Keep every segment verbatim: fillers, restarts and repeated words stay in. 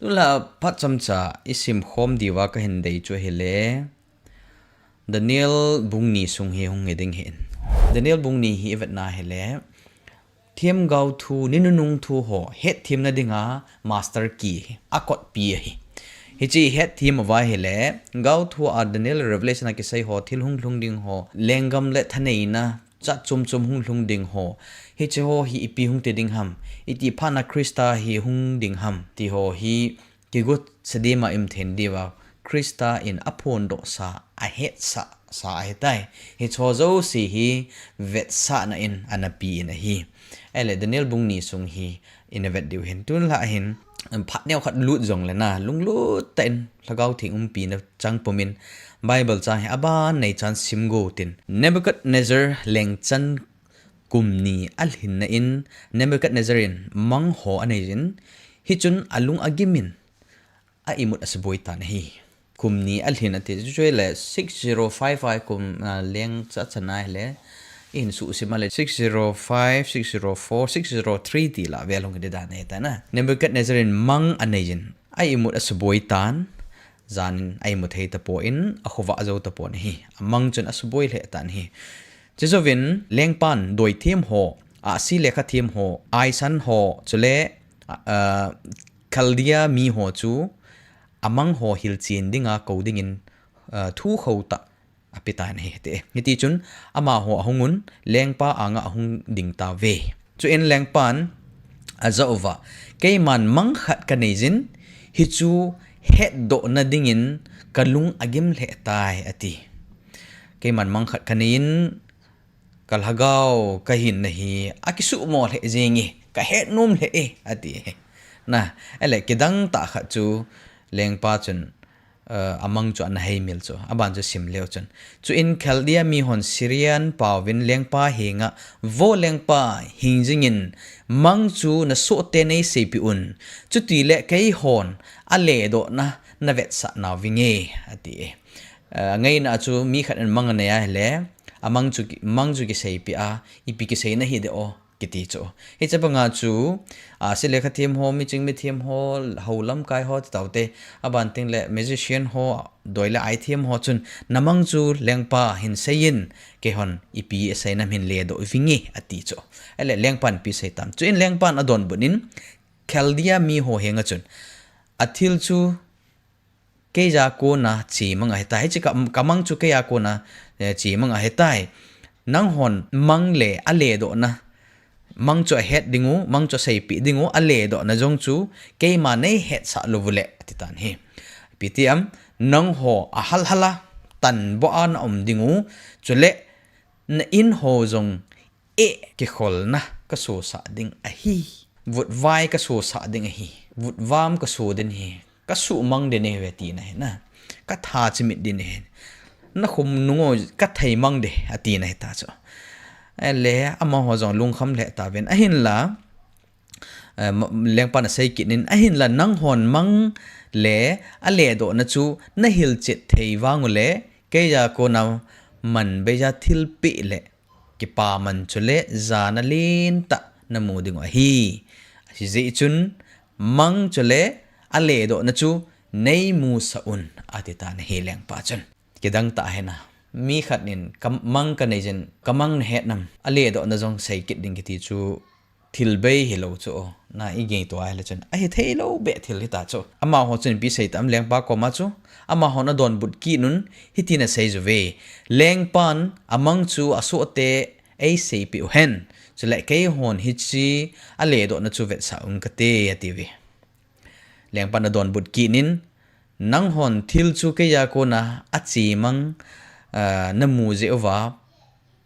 Tulai phat chomcha i simkhom diuva ka hin dei chu ahile, Daniel bung ni sung hi hung hi ding ahin. Daniel bung ni hi i vetna ahile, themgao thu, ni nunung thu ho hetthem na dinga master key hi, a code pi ahi. Hiche hetthem uva ahile, gao thu a Daniel Revelation a kisei ho, thil hung lhung ding ho, lenggam le thaneina, chat chom chom hung lhung ding ho. Hiche ho hi ipi hung ti ding ham. Iti phat na Christa hi hung ding ham. Ti ho hi kigot sa dima i um thei diuva. Christa in a phondoh sa, a hetsah sa ahitai. Hiche ho jouse hi vetsahna in ana pe in ahi. Ahile Daniel bung ni sung hi i na vet diu ahin. Tulai hin, phat neo khat lut jongle na, lunglut tah in, Lhagao Theng umpi na chang pum in, Bible chang hi aban nei chan sim go tin. Nebuchadnezzar lengchan kum ni a lhin na in, Nebuchadnezzar in mang ho a nei jin, hichun a lung a gim in, a imut a suboi tan ahi. Kum ni a lhin ati, chu chu le six zero five five kum, ah, lengcha chana ahile, i hin suhsim a le six zero five, six zero four, six zero three ti la vel hung hi dan ahi ta na. Nebuchadnezzar in mang a nei jin, a imut a suboi tan, jan in a imut thei tapon, a khovah a jou tapon ahi. A mang chun a suboi lheh tan ahi. Chujouvin lengpan doithem ho, ahsi lekhathem ho, aisan ho, chule, ah, Chaldea mi ho chu a mang ho hilchen dinga kou dingin, ah, thu khotah a pe tan ahi ti. Hiti chun amaho a hung un, lengpa anga a hung ding tauve. Chuin lengpan a ja uva, keiman mang khat ka nei jin, hichu hetdoh na dingin ka lung a gim lheh tai, ati. Keiman mang khat ka nei in, ka lhagao, ka hinna hi a kisuhmo lheh jeng e, ka het nom lheh e, ati. Na, ahile kidang tah khat chu lengpa chun, eh, a mang chu ana heimil chu, aban chu sim leu chun. Chuin Chaldea mi hon Syrian paovin lengpa henga, vo lengpa, hing jingin mang chu na sohte nei seipeh un. Chutile keihon a ledoh na, na vetsah nau vinge, ati. Eh, angaina chu mi khat in mang anei ahile, a mang chu ki, mang chu kiseipeh a, ipi kiseina hi de o, kiti chu. Hiche banga chu, ahsi lekhathem ho, miching mithem ho, hou lamkai ho, ti taute, aban tengle magician ho, doi le aithem ho chun, na mang chu lengpa hin seiyin, keihon ipi asei nam hin ledoh vinge, ati chu. Ahile lengpan ipi sei tam. Chuin lengpan a donbut in, Chaldea mi ho henga chun, a thil chu, keija kona chemang ahitai. Hiche ka, ka mang chu keija kona, eh, chemang ahitai. Nanghon mang le a ledoh na, mang chu a het ding u, mang chu a seipeh ding u, a ledoh na jong chu keima nei hetsah lou u le, ati tan ahi. Ipi ti am, nangho a halhal a, tanbo a na um ding u, chule na in ho jong eh kikholna ka sosah ding ahi. Vutvai ka sosah ding ahi. Vutvam ka so ding ahi. Ka suhmang ding ahi ve tina ahi na. Ka tha chimit ding ahi. Na khum nungo ka theimang ding ahi, ati na ahi ta chu. Ahile amaho jong lungkham lheh tauvin. Ahinla, eh, ma-, lengpan asei kit in, ahinla nanghon mang le a ledoh na chu na hilchet thei vang u le, keija kona man beija thilpeh le, kipaman chule jana lentah na mu ding u ahi. Hijeh chun mang chule a ledoh na chu nei musah un, ati tan ahi lengpa chun. Kidang tah ahi na. Mi khat in ka mang ka nei jin, ka mang na het nam, a ledoh na jong sei kit ding kiti chu thil bei hilou chu o. Na i ngaito ahile chun, ahi thei lou beh thil hita chu. Amaho chun ipi sei tam lengpa koma chu, amahon a donbut kit un, hitin asei uve. Lengpan a mang chu a sohte ei seipeh u hen. Chule keihon hiche a ledoh na chu vetsah un kate, ati uve. Lengpan a donbut kit in, nanghon thil chu keija kona a chemang, ah, na mu jeh uva,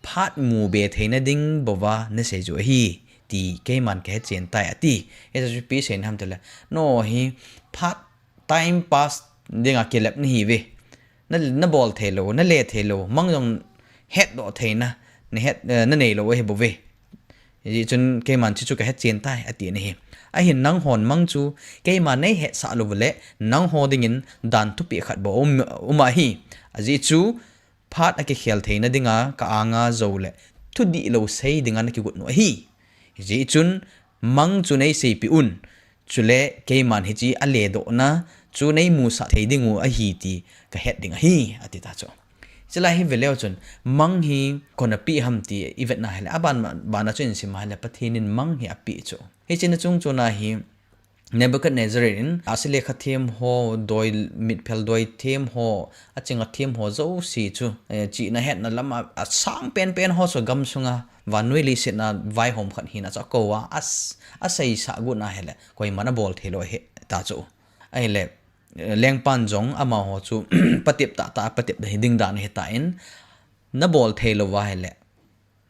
phat mu be theina ding bouva na sei u ahi, ti keiman ka hechen tai, ati. Hiche chu ipi seina ham tile, nangho hi phat time pass dinga kilep na hi uve. Na, na bol thei lou, na le thei lou, mang jong hetdoh theina, na het, eh, na nei lou ahi bouve. Hijeh chun keiman hiche chu ka hechen tai, ati na ahi. Ahin nanghon mang chu keima nei hetsah lou u le, nangho dingin dan thupeh khat bou um, um ahi. Ajeh chu phat a kikhel theina dinga ka anga jou le, thu dihlou sei dinga na kigot u ahi. Hijeh chun mang chu nei seipeh un. Chule keiman hiche aledohna chu neimusah thei dingu ahi ti kahet ding ahi, ati ta chu. Chulai hi veleu chun, mang hi koiin apeh ham ti ivetna hile, aban, bana chu isim hile, Pathen in mang hi apeh chu. Hiche na chungchon a hi, Nebuchadnezzar in ahsi lekha them ho, doi, mitphel doi them ho, aching athem ho jouse chu, eh, chihna hetna lam a, asang penpen ho chu gamsunga, vannoi leiset a vaihom khat hina chu akou a, as-, aseisah got na hile, koiman abol thei lou ahi ta chu. Ahile, eh, lengpan jong amaho chu patep tahtah, patep ding dan ahitan, nabol thei lou va hile,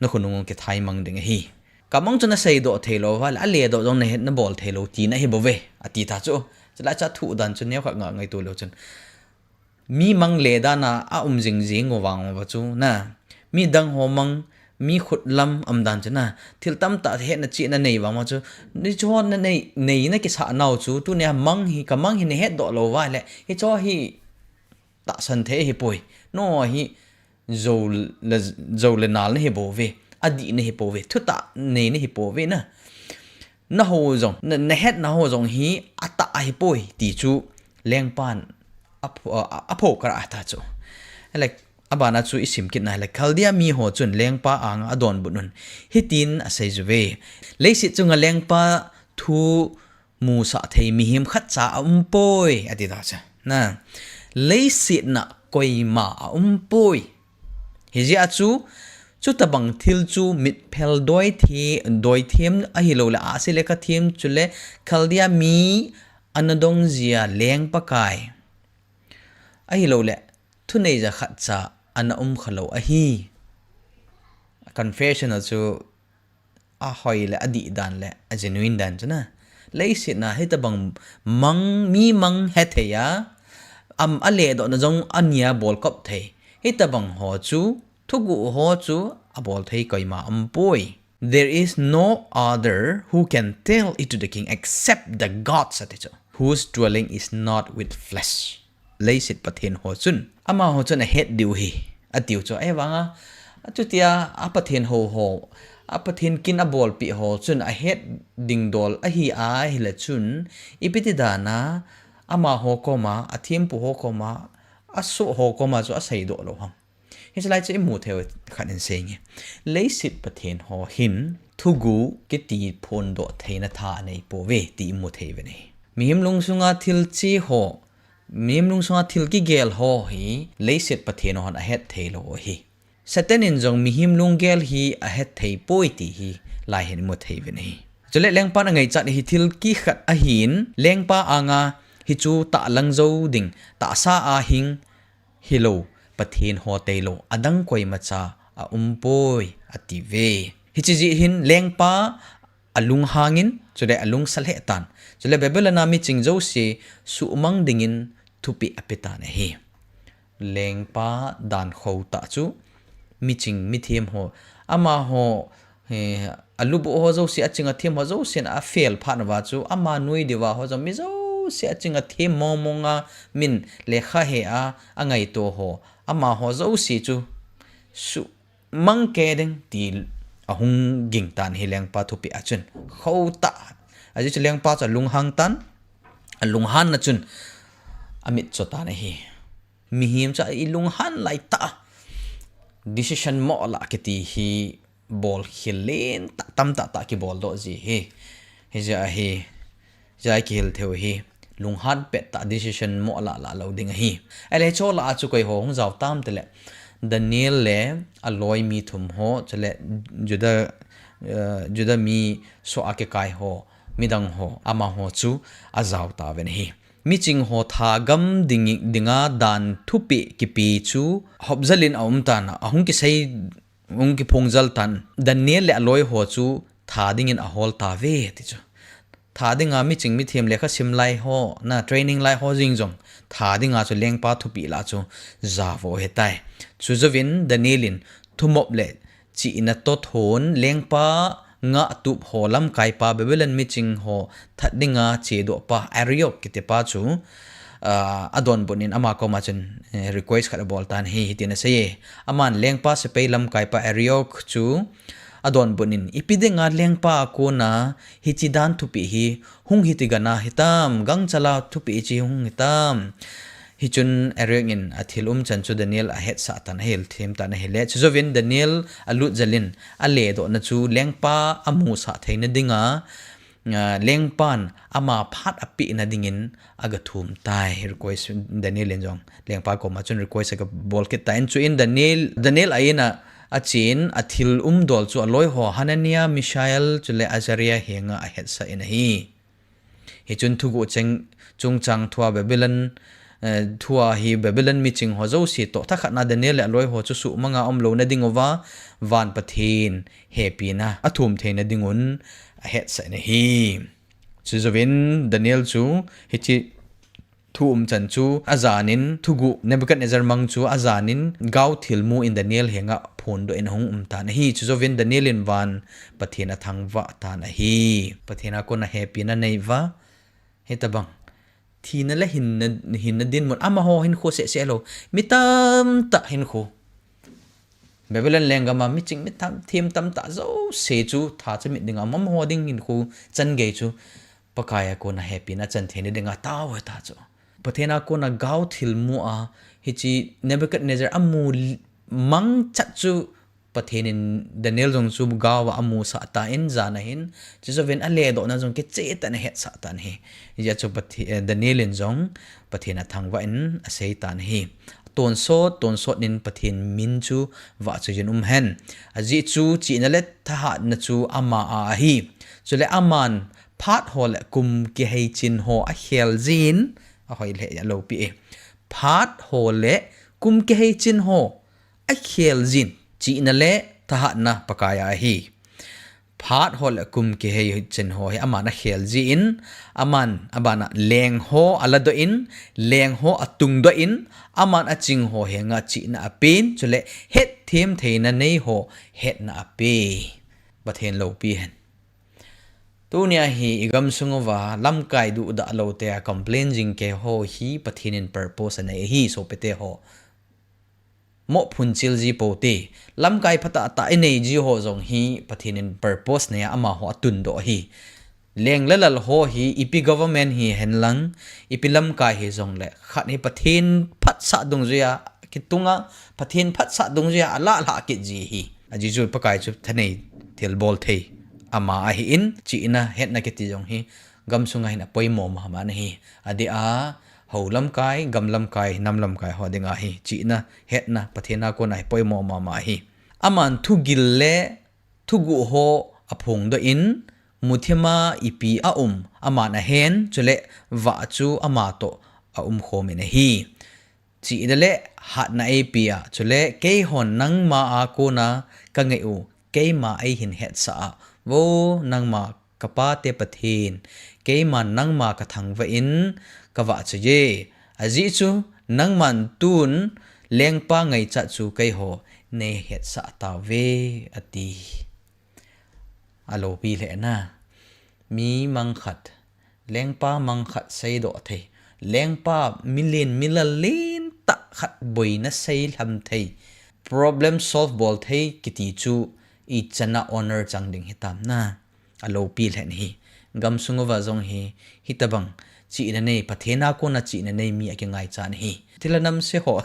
nakhonung u kithaimang ding ahi. Kamang chu naseidoh thei lou va le, aledoh jong nahet nabol thei lou tina ahi bouve, ati ta chu. Chulai chu athu dan chu neokhat nga ngaito leu chun, mi mang le dan a aum jing jing u vang uva chu na, midang ho mang, mi khut lam um dan chu na, thil tamtah hetna chihna nei vang uva chu, hicheho nanei, nei nakisah nau chu, tunia mang hi, kamang hi nahetdoh lou va le, hicheho hi tahsan thei ahipoi. Nangho hi jou le, jou le nal nahi bouve, adih nahi bouve, thutah nei nahi bouve na. Naho jong, na, nahetna ho jong hi atah ahipoi ti chu lengpan apho, a, aphokarah ta chu. Ahile, abana chu isim kit na hile, Chaldea miho chun lengpa anga adonbut un hitin asei uve. Leiset chunga lengpa thu musah thei mihem khatcha aumpoi, ati ta chu. Na, leiset a koima aumpoi. Hijeh a chu, chutobang thil chu mitphel doi the, doi them ahilouleh ahsi lekha them chule Chaldea mi ana dong jia lengpa kai ahilouleh thuneija khatcha ana um khalou ahi. Confession a chu ahoi le adih dan le a genuine dan chu na. Leiset a hitobang mang, mi mang hethei a, am aledohna jong ania bolkop thei, hitobang ho chu, thuguh ho chu abol thei koima aumpoi. There is no other who can tell it to the king except the gods, ati chu, whose dwelling is not with flesh. Leiset pathen ho chun, amaho chun ahet diu ahi, atiu chu. Ahivanga, achutia apathen ho ho, apathen kin abolpeh ho chun ahet ding dol ahi ahile chun, ipi ti dan a amaho koma, athempu ho koma, asoh ho koma chu aseidoh lou ham? Hiche lai chu imu thei u khat in seinge. Leiset pathen ho hin thuguh kiti phondoh theina tha anei pouve ti imu thei uve. Mihem lungsunga thil che ho, mihem lungsunga thil kigel ho hi leiset pathen hon ahet thei lou ahi. Satan in jong mihem lunggel hi ahet thei poi ti hi lai hin imu thei uve. Chule lengpan angaichat hi thil kikhat ahin, lengpa anga hichu tahlang jou ding, tahsa a hing hilou pathen ho tailou adang koimacha aumpoi, atiuve. Hiche jeh hin lengpa alunghangin, chule alungsa lheh tan. Chule Babylon a miching jouse suhmang dingin thupeh apetan ahi. Lengpa dan khotah chu miching mithem ho, amaho, eh, alubuh ho jouse, aching athem ho jousen afel phat uva chu, ama noi diuva ho jong mi jouse aching athem mong monga min lekha he a, angaito ho, amaho jouse chu suhmang kei ding ti ahung ging tan ahi lengpa thupeh a chun. Khotah. Ajeh chu lengpa chu alunghang tan, alunghanna chun amitcho tan ahi. Mihem chu ilunghan laitah a decision moh lah kiti hi bolkhel lentah tamtah tah kiboldoh ji ahi. Hijeh ahi, hijeh a kihil thei u hi, lunghan pettah decision moh lah lah lou ding ahi. Ahile hicheho lah a chu koiho hung jao tam tile, Daniel le aloi mi thum ho, chule Judah, eh, Judah mi soh a kikai ho, midang ho, amaho chu ajao tauve ahi. Miching ho thagam ding, dinga dan thupeh kipe chu hopjal in aum tan, ahung kisei, hung kiphongjal tan. Daniel le aloi ho chu tha dingin ahol tauve, ti chu. Tha dinga miching mithem lekha sim lai ho, na training lai ho jeng jong, tha dinga chu lengpa thupeh lah chu jao u ahitai. Chujouvin Daniel in thumop le chihna toh thon lengpa ngahtup ho lamkaipa Babylon miching ho that dinga chedohpa Arioch kitipa chu, ah, adonbut in ama koma chun, eh, request khat abol tan ahi, hitin aseiye. Aman lengpa sepai lamkaipa Arioch chu, Adonbut in, ipi dinga lengpa a kona hiche dan thupeh hi hung hiti gana hitam, gangchal a thupeh hiche hung hitam. Hichun Ariok in athil umchan chu Daniel ahetsah tan, ahil them tan ahile. Chujouvin Daniel alut jel in, aledohna chu lengpa amusah theina dinga, ah, lengpan ama phat apehna dingin agathum tai. Request, Daniel in jong lengpa koma chun request agabol kit tan, chuin Daniel, Daniel a in a achen, athil umdol chu aloi ho Hanania, Mishael, chule Azaria henga ahetsah in ahi. Hichun thuguh cheng, chungchang thua Babylon, eh, thua hi Babylon miching ho jouse toh thakhatna Daniel le aloi ho chu suhmanga umlouna dinguva, van Pathen hepina athum theina dingun ahetsah in ahi. Chujouvin Daniel chu hiche thu umchan chu ajanin, thuguh Nebuchadnezzar mang chu ajanin, gao thilmu in Daniel henga phondoh in ahung um tan ahi. Chujouvin Daniel in van Pathen athangvah tan ahi. Pathen a kona hepina aneiuva, hitabang thina le hinna, hinna dinmun, amaho hinkho sehseh lou, mi tamtah hinkho, Babylon lenggam a miching mi tam, them tamtah jouse chu tha chamit dinga um, amaho ding hinkho changei chu Pakai a kona hepina achan theina dinga taovin tachu, Pathen a kona gao thilmu a hiche Nebuchadnezzar amu l-, mangchat chu Pathen in Daniel jong chu gao a amusah tan, jan ahin, chujouvin aledohna jong kicheh tah in ahetsah tan ahi. Hijeh chun Pathe-, eh, Daniel in jong Pathen athangvah in asei tan ahi. Tonsot, tonsot in Pathen min chu vahchoiyin umhen. Ajeh chu chihna le thahatna chu ama a ahi. Chule aman phat ho le kum kihei chin ho akhel jin, ahoi lheh a loupi e. Phat ho le kum kihei chin ho akhel jin, chihna le thahatna Pakai a ahi. Phat ho le kum kihei chin ho hi aman akhel jin, aman abana leng ho aladoh in, leng ho atungdoh in, aman aching ho henga chihna apen, chule hetthem theina nei ho hetna ape. Pathen loupi hen. Tunia hi igamsung uva lamkai duhdah lou tia complain jing kei ho hi Pathen in purpose anei ahi, sopite ho. Moh phunchil ji pou te. Lamkai phatah tah inei ji ho jong hi Pathen in purpose nei a amaho atundoh ahi. Leng le lal ho hi ipi government hihen lang, ipi lamkai hijongle, khat hi Pathen phatsah dungjuia kitunga, Pathen phatsah dungjuia alah lhah kit ji ahi. Ajeh chu Pakai chu thanei thilbol thei ama ahin, chihna hetna kiti jong hi gamsunga hin apoimo mama ahi. Adeh a, hou lamkai, gam lamkai, nam lamkai ho dinga hi chihna hetna Pathen a kona hi poimo mama ahi. Aman thugil le thuguh ho aphongdoh in, muthima ipi aum aman ahen, chule vah chu ama toh aumkhom in ahi. Chihna le hatna eipea, chule keihon nangma a kona kangai u, keima eihin hetsah a, vo nangma kapate Pathen, keiman nangma kathangvah in kavahchoiye. Ajeh chu nangman tun lengpa ngaichat chu keiho neihetsah tauve, ati. Aloupi lheh na. Mi mang khat, lengpa mang khat seidoh thei, lengpa milen milal lentah khat boina seilham thei, problem solve bol thei kiti chu ichan a honor chang ding hitam na. Aloupi lheh in ahi. Gamsung uva jong hi, hitabang chihna nei, Pathen a kona chihna nei mi akingaichat in ahi. Thilha namse ho,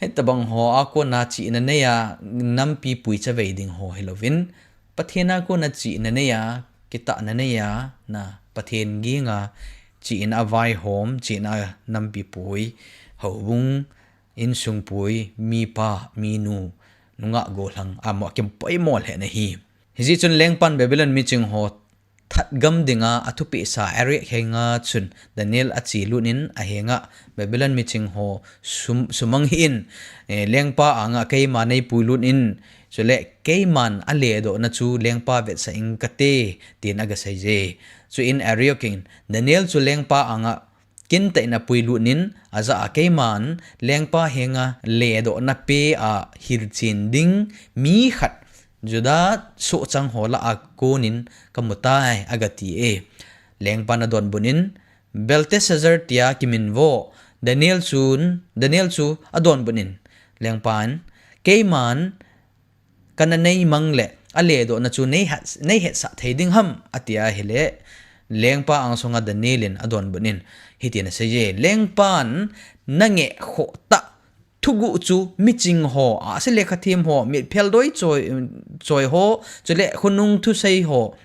hitabang ho a kona chihna nei a nampi pui chavei ding ho hilouvin, Pathen a kona chihna nei a, kitahna nei a, na Pathen ginga chihna a vaihom, chihna a nampi pui, houbung, insung pui, mipa, minu, nungah gollhang, amaho akipoimo lheh in ahi. Hijeh chun lengpan Babylon miching ho thatgam dinga athupehsa Arioch henga chun Daniel achelut in ahenga, Babylon miching ho sum-, sumang hih in, eh, lengpa anga keima neipuilut in, chule keiman aledohna chu lengpa vetsah ing kate, tin agaseiye. Chuin Arioch in Daniel chu lengpa anga kintah in apuilut in, ajah a keiman lengpa henga ledohna pe a hilchen ding mi khat Judah sohchang ho lah a konin kamutai, agati e. Lengpan adonbut in, Belteshazzar tia kiminvo. Daniel chun, Daniel chu adonbut in, lengpan, keiman kana nei mang le, aledohna chu nei hat, nei hetsah thei ding ham, ati ahile, lengpa angsunga Daniel in adonbut in, hitin aseiye, lengpan nangeh khoh tah thuguh chu miching ho, ahsi lekha them ho, mitphel doi choi, choi ho, chule khonung thusei ho,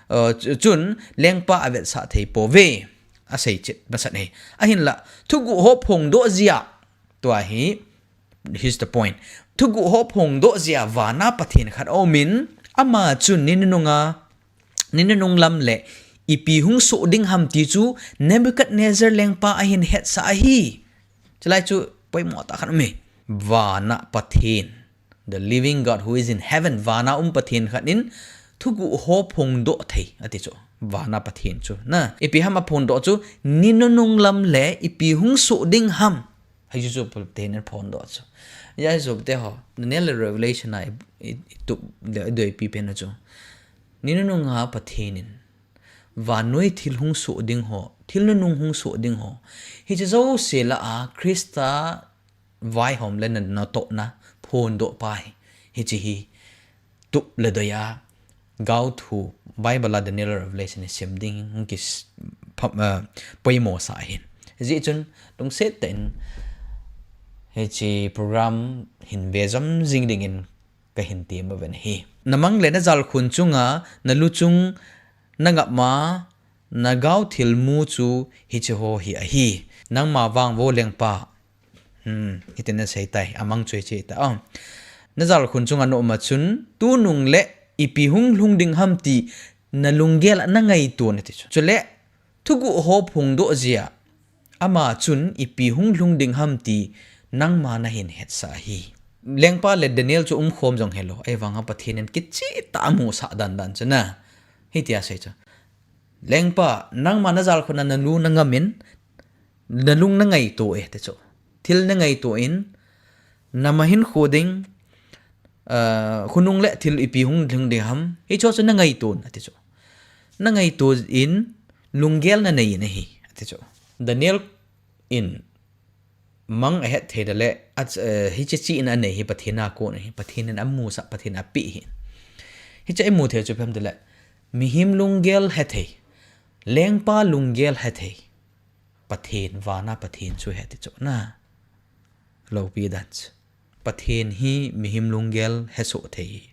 uh, chu-, chun lengpa avetsah thei pouve, asei chet masat ahi. Ahinla, thuguh ho phongdoh jia, tua hi, here's the point. Thuguh ho phongdoh jia vana Pathen khat aumin, ama chun ni nununga, ni nunung lam le ipi hung soh ding ham ti chu Nebuchadnezzar lengpa ahin hetsah ahi. Chulai chu poimo tah khat aume. Vana Pathen, the living God who is in heaven, vana um Pathen khat in thuguh ho phongdoh thei, ati chu. Vana Pathen chu. Na, ipi ham aphongdoh chu, ni nunung lam le ipi hung soh ding ham. Hichu chu Pathen in phongdoh chu. Hichu chu te ho, Daniel le Revelation a i, i, i tup le i deipi pen chu. Ni nununga Pathen in vannoi thil hung soh ding ho, thil nunung hung soh ding ho, hiche jouse lah a Christa vaihom le na, natohna phondoh pa hi, hiche hi tup le doi a, gaothu, Bible a Daniel Revelation hi sim ding hung kis-, pham-, eh, poimo sah ahin. Hijeh chun, lungset tah in, hiche program hin vejom jing dingin kahin tem uvin ahi. Namang le najalkhun chunga, nalu chung, nangapma, nagao thilmu chu hiche ho hi ahi. Nangma vang vo lengpa. Hmm, hitin asei tai, amang chu hiche ta. Oh. Najalkhun chunga naum a chun, tunung le ipi hung lhung ding ham ti, nalunggel a nangaito un ati chu. Chule, thuguh ho phongdoh jia, ama chun ipi hung lhung ding ham ti, nangma nahin hetsah ahi. Lengpa le Daniel chu umkhom jong helou, ahivanga Pathen in kicheh tah a amusah dandan chu na. Hitia asei chu. Lengpa, nangma najalkhun a nalu nangamin, nalung nangaito e, ti chu. Thil nangaito in, nama hinkho ding, ah, khonung le thil ipi hung lhung ding ham, hicheho chu nangaito un, ati chu. Nangaito in, lunggel nanei in ahi, ati chu. Daniel in mang ahet thei le, a, eh, hiche chihna anei hi Pathen a kon ahi, Pathen in amusah, Pathen in apeh ahi. Hiche imu thei chu ipi ham tile, mihem lunggel hethei, lengpa lunggel hethei, Pathen, vana Pathen chu ahi ati chu na. Loupi dan chu. Pathen hi mihem lunggel hesoh thei ahi.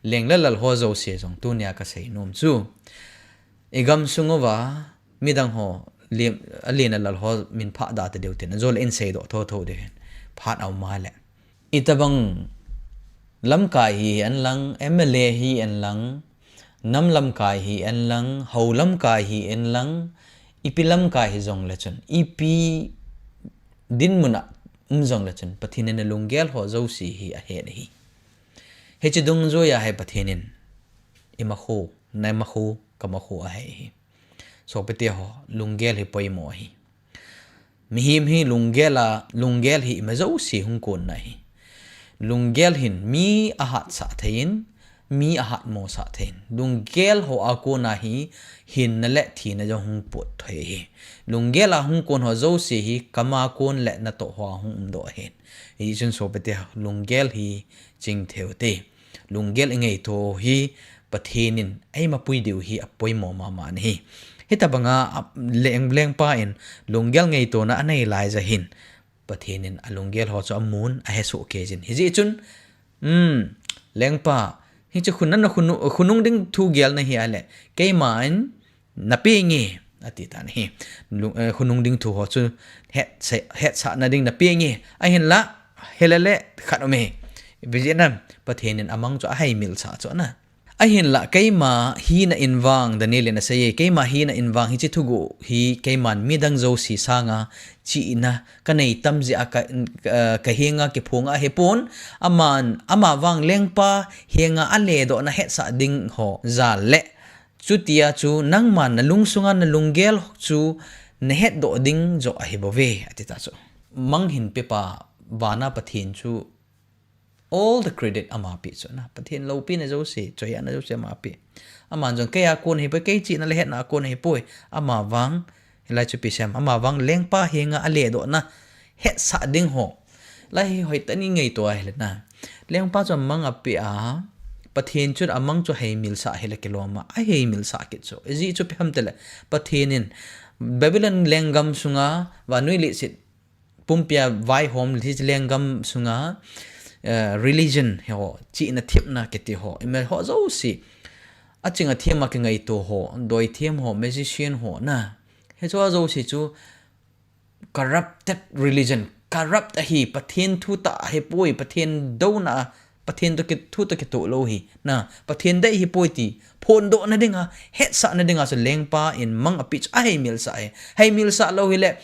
Leng le lal ho jouse jong tunia kasei nom chu, igamsung uva midang ho, lem-, alen a lal ho min phah da tadeu tin, ajole in seidoh thotho diu hin. Phat aum a le. Itobang lamkai hi en lang, M L A hi en lang, nam lamkai hi en lang, hou lamkai hi en lang, ipi lamkai hijongle chun, ipi dinmun a um jongle chun, Pathen in alunggel ho jouse hi ahet ahi. Hiche dungjuia hi Pathen in imakhu, naimakhu, kamakhu ahe ahi. Sopite ho, lunggel hi poimo ahi. Mihem hi lunggel a, lunggel hi ima jouse hung konna ahi. Lunggel hin mi ahatsah thei in, mi ahatmosah thei in. Lunggel ho a kona hi hinna le thina jong hung pot thei ahi. Lunggel a hung kon ho jouse hi kam a kon le natoh hoa hung umdoh ahi. Hichun sopite ho, lunggel hi chingthei u hite. Lunggel ingaito hi Pathen in eima pui diu hi apoimo mama ahi. Hitobanga, a, leng, lengpa in lunggel ngaitona anei laija hin, Pathen in alunggel ho chu amun, ahesoh kei jin. Hijeh chun, um, lengpa, hiche khonung, khonung, khonung ding thu gelna hi ahile, keiman napenge, ati tan ahi. Lung-, eh, khonung ding thu ho chu het se-, hetsahna ding napenge. Ahinla, helele khat aume. Ipi jeh ham, Pathen in amang chu ahaimilsah chu na. Ahinla, keima hina in vang, Daniel in aseiye, keima hina in vang, hiche thuguh hi keiman midang jouse sanga chihna kanei tam jeh a ka, ka, kahenga kiphonga ahipon, aman, ama vang lengpa henga aledohna hetsah ding ho jal le, chutia chu nangman nalungsunga nalunggel chu nahetdoh ding joh ahibouve, ati ta chu. Mang hin pepa, vana Pathen chu all the credit ama pe chu na. Pathen loupina jouse, choihoina jouse ama pe. Aman jong kei a kon ahipoi, kei chihna le hetna a kon ahipoi. Ama vang, hilai chu ipi seiyem, ama vang lengpa henga aledohna hetsah ding ho. Lai hi hoitah in ingaito ahile na. Lengpa chu amang ape a, Pathen chun amang chu heimilsah hile kilom a, aheimilsah kit chu. Ajeh chu ipi ham itile, Pathen in Babylon lenggam sunga, vannoi leiset pumpia vaihom hiche lenggam sunga, eh, religion ho, chihna thepna kiti ho, ima ho jouse, aching athem a kingaito ho, doithem ho, magician ho na, hicheho jouse chu corrupted religion, corrupt ahi, Pathen thu tah ahipoi, Pathen douna, Pathen toh ki, thu toh kitoh lou hi na, Pathen dei ahipoi ti phondohna dinga, hetsahna dinga chu lengpa in mang apeh chu aheimilsah ahi. Heimilsah lou hile,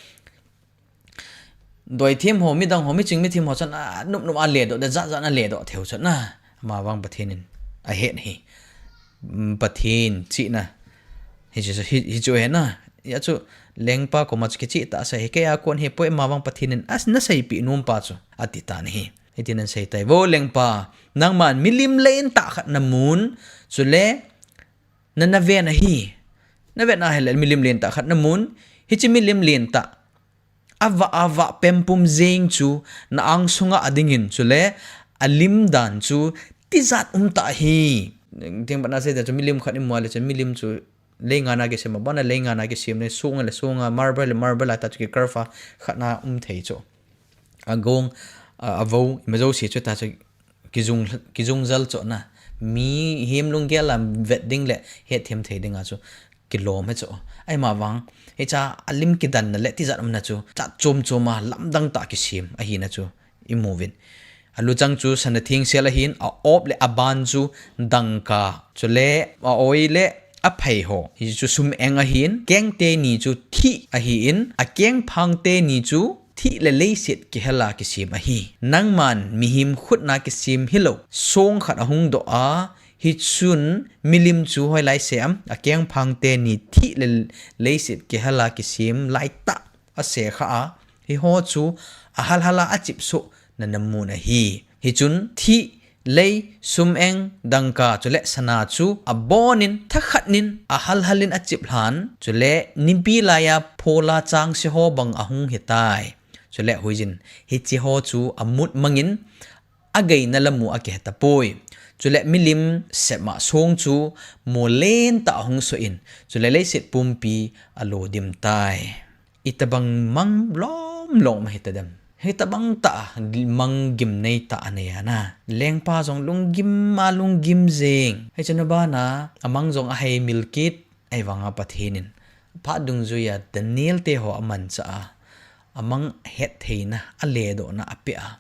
doithem ho, midang ho, miching mithem ho chun anop nop a ledoh, ajat jat a ledoh theiu chu na, amavang Pathen in ahet ahi. Pathen chihna hichu, hi, hichu ahi na. Hijeh chun lengpa koma chu kicheh tahsa hi, keia kon ahipoi, amavang Pathen in ana seipeh nompa chu, ati tan ahi. Hitin asei tai, Vo lengpa, nangman milim lentah khat namun, chule na, naven ahi. Naven ahile milim lentah khat namun, hiche milim lentah avah, avah pempum jeng chu na angsunga adingin, chule alim dan chu tijat umtah ahi. Thengpatna seitah chu milim khat imu le chun milim chu leingan a kisem, abana leingan a kisem le, song le song a, marble le marble a, tah chu kicarve a khat na um thei chu. Agong, a, avou, ima jouse chu tah chu kijung, kijungjal chu na, mihem lunggel a vet ding le hetthem thei dinga chu kilom ahi chu. Ahimavang hichea lim kidanna le tijat umna chu chat chom chom a lamdang tah kisem ahina chu imuvin. Aluchang chu sana thengsel ahin, a-op le aban chu dangka, chule a-oi le aphei ho, hichu sum-eng ahin, keng teni chu thih ahin, akengphang teni chu thih le leiset kihel a kisem ahi. Nangman mihem khutna kisem hilou song khat ahungdoh a, hichun milim chu hoilai sem, akengphang teni thih le leiset kihel a kisem laitah ase kha a, hiho chu ahalhal a achipsoh na namun ahi. Hichun thih, lei, sum-eng, dangka chule sana chu abonin thakhat nin ahalhal in achiplhan, chule nipi laiya phola changse ho bang ahung hitai. Chule huijin hicheho chu amut mangin ageina lamu akihetapoi. Chule milim sema song chu molen tah ahung soh in, chule leiset pumpi alodim tai. Itobang mang lom lom hitadem. Hitobang tah mang gimnei tah anei a na. Lengpa jong lunggim a lunggim jeng. Hichun abana amang jong aheimil kit, ahivanga Pathen in phat dungjuiya Daniel te ho amanchah a, amang hettheina, aledohna apeh a.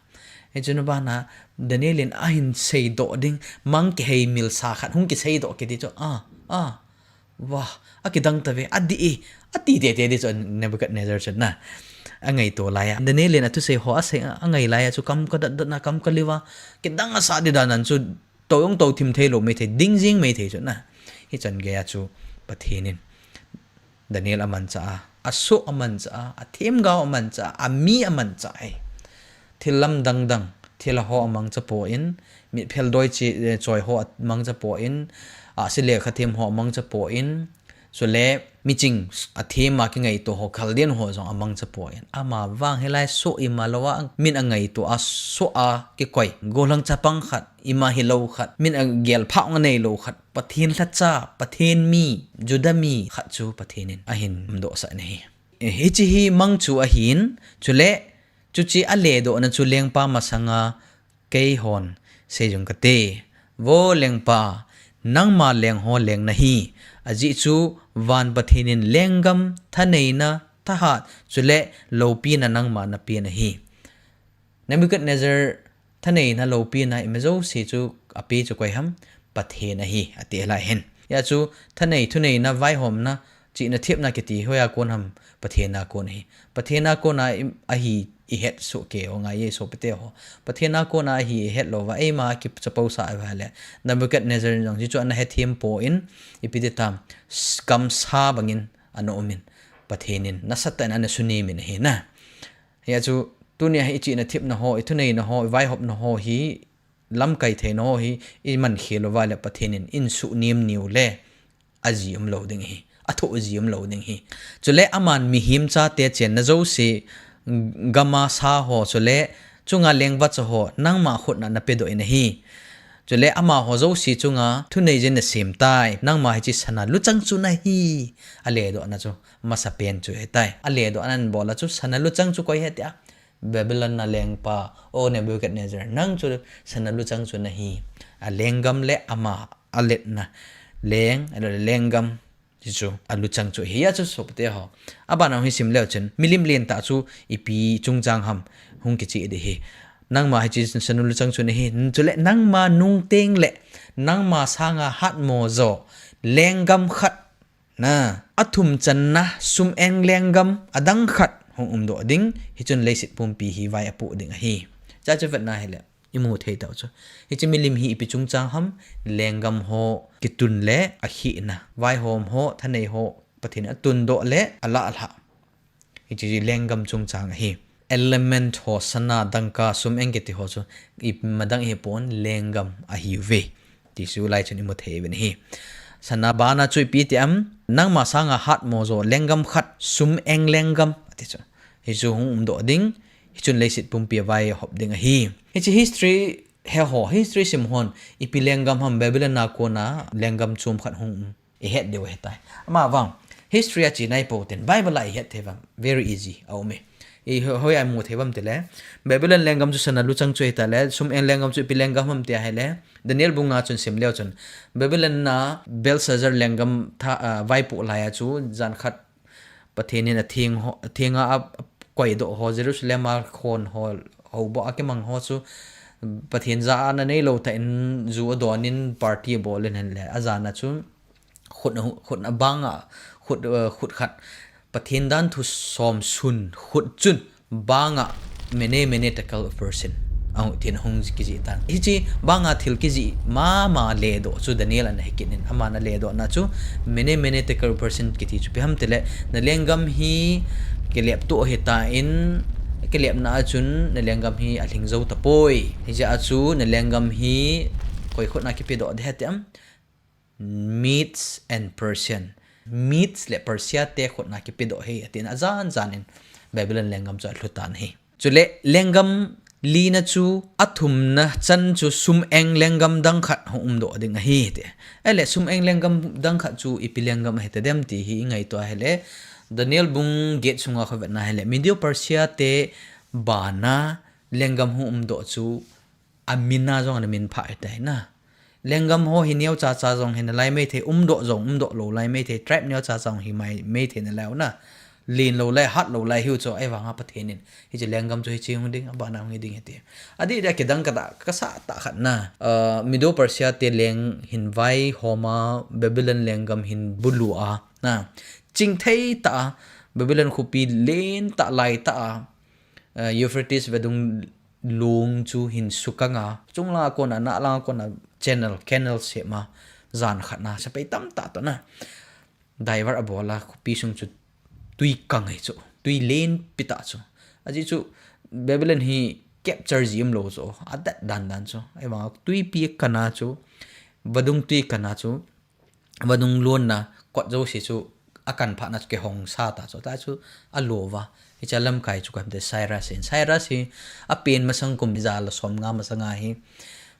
Hichun abana Daniel in ahin seidoh ding, mang kiheimilsa khat hung kiseidoh kiti chu, a, a, Vah, akidang tave, adih e, ati tete ding chu Nebuchadnezzar chun na. Angaito laiya Daniel in athusei ho asei, angai laiya chu kam kadat datna, kam kaliu a, kidang asah ding dan an chu, tou jong tou thim theilou maithei, ding jing maithei chu na. Hichan geiya chu Pathen in Daniel amanchah a, asoh amanchah a, athemgao amanchah a, ami amanchah e. Thil lamdang dang, thilha ho amangcha poi, mitphel doi chi, eh, choi ho amangcha poi, ahsi lekha them ho amangcha poi, chule miching athem a kingaito ho, Chaldean ho jong amangcha poi. Amavang hilai soh ima louva, min angaito a soh a kikoi, gollhang chapang khat, ima hilou khat, min agel phah anei lou khat, Pathen lhacha, Pathen mi, Juda mi khat chu Pathen in ahin umdohsah in ahi. Hiche hi mang chu ahin, chule, chuche aledohna chu lengpa masanga keihon seijong kate. Vo lengpa, nangma leng ho leng nahi, ajeh chu van Pathen in lenggam, thaneina, thahat, chule loupina nangma napen ahi. Nebuchadnezzar thaneina, loupina, ima jouse chu ape chu koi ham? Pathen ahi, ati lai hin. Hijeh chu thanei, thuneina, vaihomna, chihna thepna kiti hoiya kon ham? Pathen a kon ahi. Pathen a kona i, ahi ihet soh kei u ngai e sopite ho. Pathen a kona ahi ihet louva, eima kichapousah uva le, Nebuchadnezzar in jong hichu ana hethem poi, ipi ti tam, s-, kamsa bangin ana umin, Pathen in nasatah in ana sunem in ahi na. Hijeh chu, tunia hi ichihna thepna ho, ithuneina ho, ivaihopna ho hi, lamkai theina ho hi, iman khel uva le Pathen in, in sunem niu le, aji umlou ding ahi, athoh ji umlou ding ahi. Chule aman mihem chate chenna jouse, gam a sa ho, chule chunga lengvacha ho, nangma khutna napedoh in ahi. Chule amaho jouse chunga thunei jin nasem tai. Nangma hiche sana luchang chu nahi. Aledohna chu masapen chu hitai. Aledohna abol a chu sana luchang chu koi hitia. Babylon a lengpa, O Nebuchadnezzar, nang chu sana luchang chu nahi. Alenggam le ama aletna leng, ahilou le lenggam hichu aluchang chu ahi a chu sopite ho. Abana hung sim leu chun, milim lentah chu ipi chungchang ham hung kicheh ding ahi. Nangma hiche sana luchang chu nahi, chule nangma nungteng le nangma sanga hatmo jo lenggam khat na, athum channa sum-eng lenggam adang khat hung umdoh ding, hichun leiset pumpi hi vai apoh ding ahi. Hiche chu vetna hile imu thei tau chu. Hiche milim hi ipi chungchang ham, lenggam ho kitun le akhehna, vaihom ho, thanei ho, Pathen in atundoh le alah lhah. Hiche lenggam chungchang ahi. Element ho, sana, dangka, sum-eng kiti ho chu imadang ahipon, lenggam ahiuve ti chu lai chun imu thei uvin ahi. Sana bana chu ipi ti am, nangma sanga hatmo jo lenggam khat, sum-eng lenggam ati chu. Hichu hung umdoh ding, hichun leiset pumpi a vai ahop ding ahi. Hiche history he ho, history sim hon ipi lenggam ham, Babylon a kona lenggam chom khat hung um, ihet diu ahitai. Amavang history a chena ipou tin Bible a ihet thei uvem, very easy, aume. Ihoi a imu thei uvem tile, Babylon lenggam chu sana luchang chu ahitale, sum-eng lenggam chu ipi lenggam ham tia hile, Daniel bung nga chun sim leu chun, Babylon a Belshazzar lenggam tha, ah, vaipoh lai a chu jan khat Pathen in atheng ho, athenga a, akoidoh ho, Jerusalem a khon ho, houbung a kimang ho chu Pathen jana neilou tah in ju adon in party abol in ahile, ajana chu khut, khut abanga, khut, eh, khut khat Pathen dan thu som sun khut chun banga mene, mene tekel upharsin, ahung tin ahung kijih tan. Hiche banga thil kijih mama ledoh chu Daniel ana hikit in, aman aledohna chu mene, mene tekel upharsin kiti chu ipi ham tile, na lenggam hi kileptoh ahitan, kilepna a chun na lenggam hi alhing jou tapoi. Hijeh a chu na lenggam hi koi khutna kipedoh ding ham tia, Medes and Persian. Medes le Persia te khutna kipedoh ahi, atin ajan jan in Babylon lenggam chu alhu tan ahi. Chule lenggam lina chu athumna chan chu sum-eng lenggam dang khat hung umdoh ding ahi, ati. Ahile sum-eng lenggam dang khat chu ipi lenggam ahitadem ti hi ingaito ahile, Daniel bung get sunga kho vetna hile, Medo Persia te bana lenggam hung umdoh chu amin a jong ana minphah ahitai na. Lenggam ho hi neocha cha jong hi nalai maithei, umdoh jong umdoh lou lai maithei, tribe neocha cha jong hi mai maithei nalai u na. Len lou lai, hat lou lai hiu chu, ahivanga Pathen in hiche lenggam chu hiche hung ding, abana hung hi ding ati. Adih dih a kidang katah, kasah tah khat na, ah, Medo Persia te leng hin vaihom a, Babylon lenggam hin bulu a, na. Chingthei tah a, Babylon khopi lentah laitah a, ah, Euphrates vadung long chu hin sukang a, chunglang a kona, nahlang a kona channel, canal sem a, jan khat na, sepai tamtah toh na divert abol a, khopi sung chu tui kang ahi chu, tui lenpi tah chu. Ajeh chu Babylon hi capture ji umlou chu, adat dan dan chu. Ahivang tuipi akang a chu, vadung tui akang a chu, vadung lonna kot jouse chu akan phat na chu kihong sa ta chu, ta chu alo uva. Hiche lamkai chu koi ham tile Cyrus in. Cyrus hi apen masang kum ja le som nga masang a hi